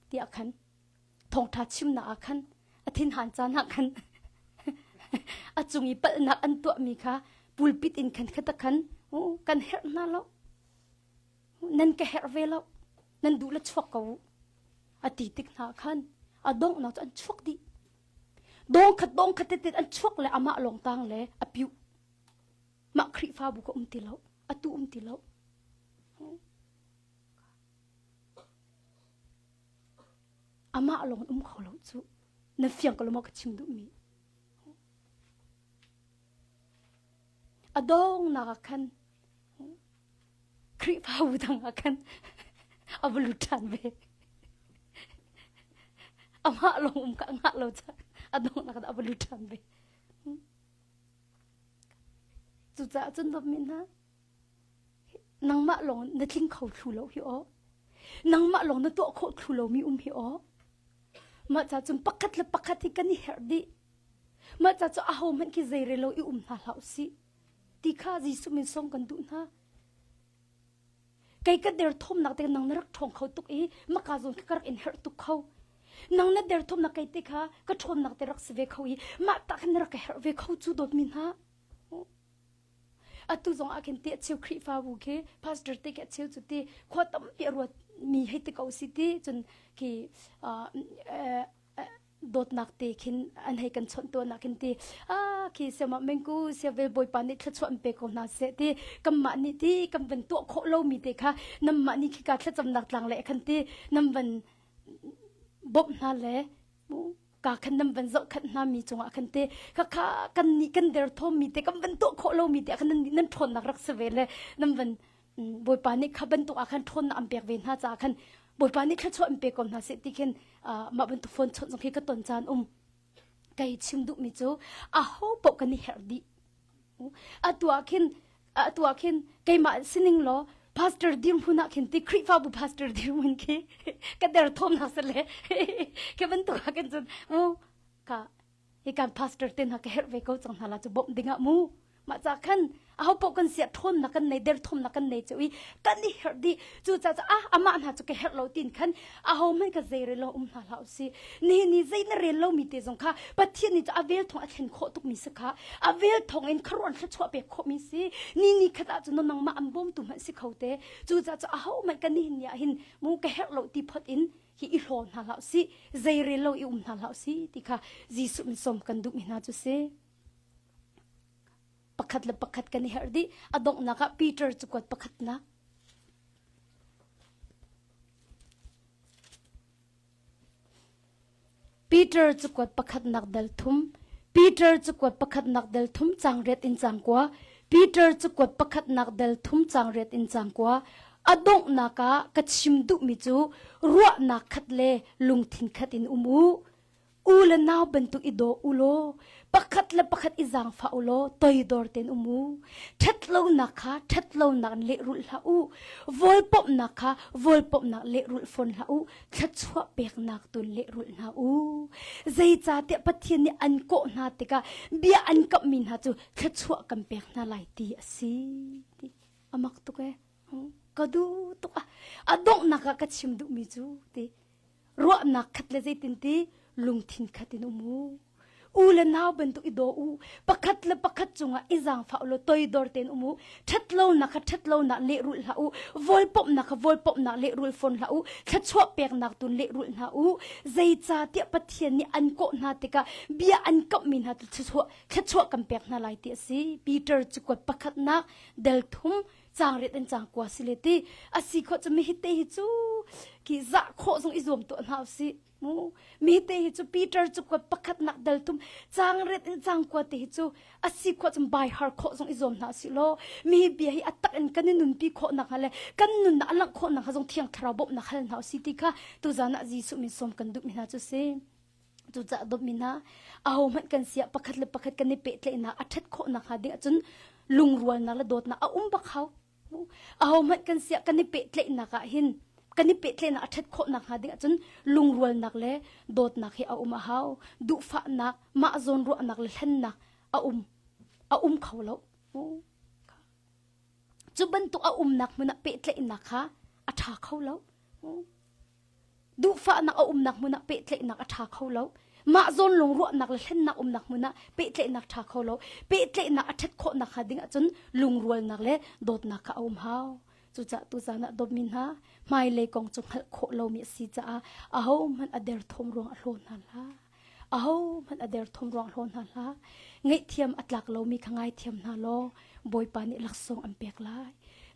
Speaker 1: Tiah khan thawngṭha chimnak ah khan a thinhan caan ah khan a cung i palhnak an tuahmi kha pulpit in khan khata khan kan herh hna lo nan ka herh ve lo nan duh le chuak ko a ti tik hna khan a donghnak cu an chuak dih dong khat dong khat te an chuak le amah lawng tang le a piuh mah Khrihfabu ka um ti lo atu um ti lo Amah lawng um kho lo cu. Na fiang ko lo maw ka chim duhmi? A dongnak ah khan Khrihfabu dang ah khan a va lut ṭhan ve. Amah lawng um ka ngah lo ca a donghnak ah a va lut ṭhan ve. Cucaah cun dawtmi hna, Nangmah lawng na tling kho thlu lo hi aw. Nangmah lawng na tuah khawh thlu lomi um hi aw. Mah ca cun pakhat le pakhat hi kan i herh dih. Mah ca cu aho hmanh khi zei relo i um hna hlah usih. Ti kha Jesuh min song kan duh hna. Kei ka derthawmnak te nang na rak ṭhawng kho tuk i maka zawn ka rak in herh tuk kho. Nang na derthawmnak kei te kha ka ṭhawnnak te rak si ve kho i mah ta khan na rak ka herh ve kho cu dawtmi hna. Atu zong ah khin te cheu Khrihfabu khi pastor te khi a cheu cu ti khua tampi a ruat mi hei ti ko si ti cun khi dawtnak te khin an hei kan chawnh tuan ah khin ti ah khi siama mengku siavel bawipa nih thluachuah an pe ko hna seh ti kanmah nih ti kan van tuah khawh lomi te kha namah nih khika thlacamnak tlang le khan ti nam van bawmh hna le ka khan nan van zohkhenh hna mi cungah khan te khakha kan nih kan derthawm mi te kan van tuah khawh lo mi te khan nan nan ṭhawnnak rak si ve le nan van Bawipa nih kha bantuk ah khan ṭhawnnak an pek ve hna caah khan Bawipa nih thluachuah an pe ko hna seh ti khin mah bantuk phone chawnh zong khi ka ton caan um kei chim duh mi cu aho paoh kan i herh dih atu ah khin atu ah khin keimah sining law pastor dirhmun ah khin ti Khrihfabu pastor dirhmun khi ka derthawmnak si le ke bantuk ah khin cun mu ka hi kan pastor te hna ka herh ve ko cang hna la cu bawmh ding ah mu mah ca khan. Aho paoh kan siah ṭhawnnak kan nei, derthawmnak kan nei cio i kan i herh dih. Cucaah ah amah hna cu ka herh lo tiin khan aho hmanh ka zei rel lo um hna hlah usih. Nihin ni zei na rel lomi te zong kha Pathian nih cu a vel thawng a thlen khawh tukmi si kha. A vel thawng in khuaruah thluachuah pek khawhmi si. Ni ni khat ah cun nangmah an bawmtu hmanh si kho te. Cucaah cu aho hmanh kan nihin ni ah hin mu ka herh lo ti phot in hi i hlaw hna hlah usih. Zei rel lo i um hna hlah usih ti kha Jesuh min sawm kan duhmi hna cu si. Pakhat le pakhat kan i herh dih. A donghnak ah Peter cu kuat pakhatnak. Peter cu kuat pakhatnak dal thum. Peter cu kuat pakhatnak dal thum cang riat in cang kua. Peter cu kuat pakhatnak dal thum cang riat in cang kua. A donghnak ah ka chim duhmi cu ruahnak khat le lungthin khat in um u. U le nau bantuk i daw u law pakhat le pakhat i zaangfah u law toidor tein um u. Ṭhatlonak kha ṭhatlonak in lehrulh hlah u. Vawlpawmhnak kha vawlpawmhnak lehrulh fawn hlah u. Thluachuah peknak tu lehrulh hna u. Zeicahtiah Pathian nih an kawh hna tikah bia an kamhmi hna cu thluachuah kan pek hna lai ti a si. Ti a mak tuk ee. Ka duh tuk ah a donghnak ah ka chim duhmi cu ti ruahnak khat le zeitin ti lungthin khat in um u. U le nau bantuk i daw u. Pakhat le pakhat cungah i zaangfah u law toidor tein um u. Ṭhatlonak kha ṭhatlonak lehrulh hlah u. Vawlpawmhnak kha vawlpawmhnak lehrulh fawn hlah u. Thluachuah peknak tu lehrulh hna u. Zeicahtiah Pathian nih an kawh hna tikah bia an kamhmi hna cu thluachuah, thluachuah kan pek hna lai ti a si. Peter cu kuat pakhatnak del thum cang riat in cang kua si le ti a si khawh cu mi hi te hi cu ki zah khawh zong i zuam tuah hna usih mu mi te hi cu Peter cu kua pakhat nak dal thum cang ret in cang kua te hi cu a si khawh cun bai har khawh zong i zuam hna si law mi bia hi a tak in kan i nunpi khawh nak le kan nun a langh khawh nak zong thiang thlarau bawmhnak hal hna si ti kha tuzan ah Jesuh min sawm kan duh mi hna cu si Cucaah dawtmi hna, ahohmanh kan siah pakhat le pakhat kan i pehtlaihnak a ṭhat khawh nakhnga ding ahcun lungrualnak le dawtnak a um bak hau. Ahohmanh kan siah kan i pehtlaihnak ah hin kan i pehtlaihnak a ṭhat khawh nakhnga ding ahcun lungrualnak le dawtnak hi a um a hau. Duhfahnak, mah zawn ruahnak le hlennak a um a um kho lo. Cu bantuk a umnak hmun ah pehtlaihnak kha a ṭha kho lo. Duhfahnak a umnak hmun ah pehtlaihnak a ṭha kho lo. Mah zawn lung ruahnak le hlennak umnak hmun ah pehtlaihnak ṭha kho lo. Pehtlaihnak a ṭhat khawh nakhnga ding ahcun lungrualnak le dawtnak kha a um hau. Cucaah tuzaan ah dawtmi hna, hmailei kong cu hngalh khawh lomi a si caah ahohmanh a derthawm ruang a hlaw hna hlah. Ahohmanh a derthawm ruang hlaw hna hlah. Ngaihthiam a tlak lomi kha ngaithiam hna law Bawipa nih laksawng an pek lai.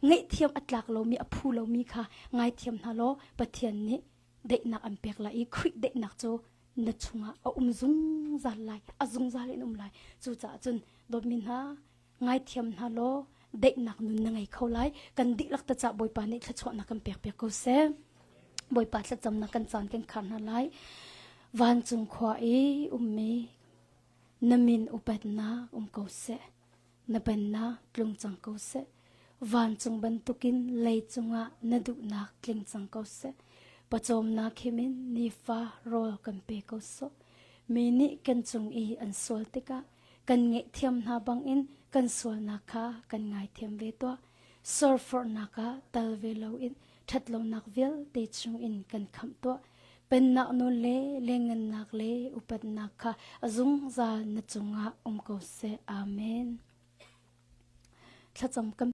Speaker 1: Ngaihthiam a tlak lomi a phu lomi kha ngaithiam hna law Pathian nih daihnak an pek lai i Khrih daihnak cu na chungah a um zungzal lai, a zungzal in um lai. Cucaah cun dawtmi hna, ngaithiam hna law daihnak nun na ngei kho lai. Kan dihlak ta cah Bawipa nih thluachuahnak kan pek piak ko seh. Bawipa thlacamnak kan caan kan khar hna lai. Vancung khua i ummi na min upatnak um ko seh. Na pennak tlung cang ko seh. Vancung bantukin leicung ah na duhnak tling cang ko seh. Pawcawmnak himin nifa rawl kan pe ko sawh. Mi nih kan cung i an sual tikah kan ngaihthiam hna bangin kan sualnak kha kan ngaithiam ve tuah. Sorforhnak ah tal ve loin ṭhatlonak vialte chungin kan khamh tuah. Pennak nawl le lengngannak le upatnak kha a zungzal na cungah um ko seh. Amen. Thlacam kan.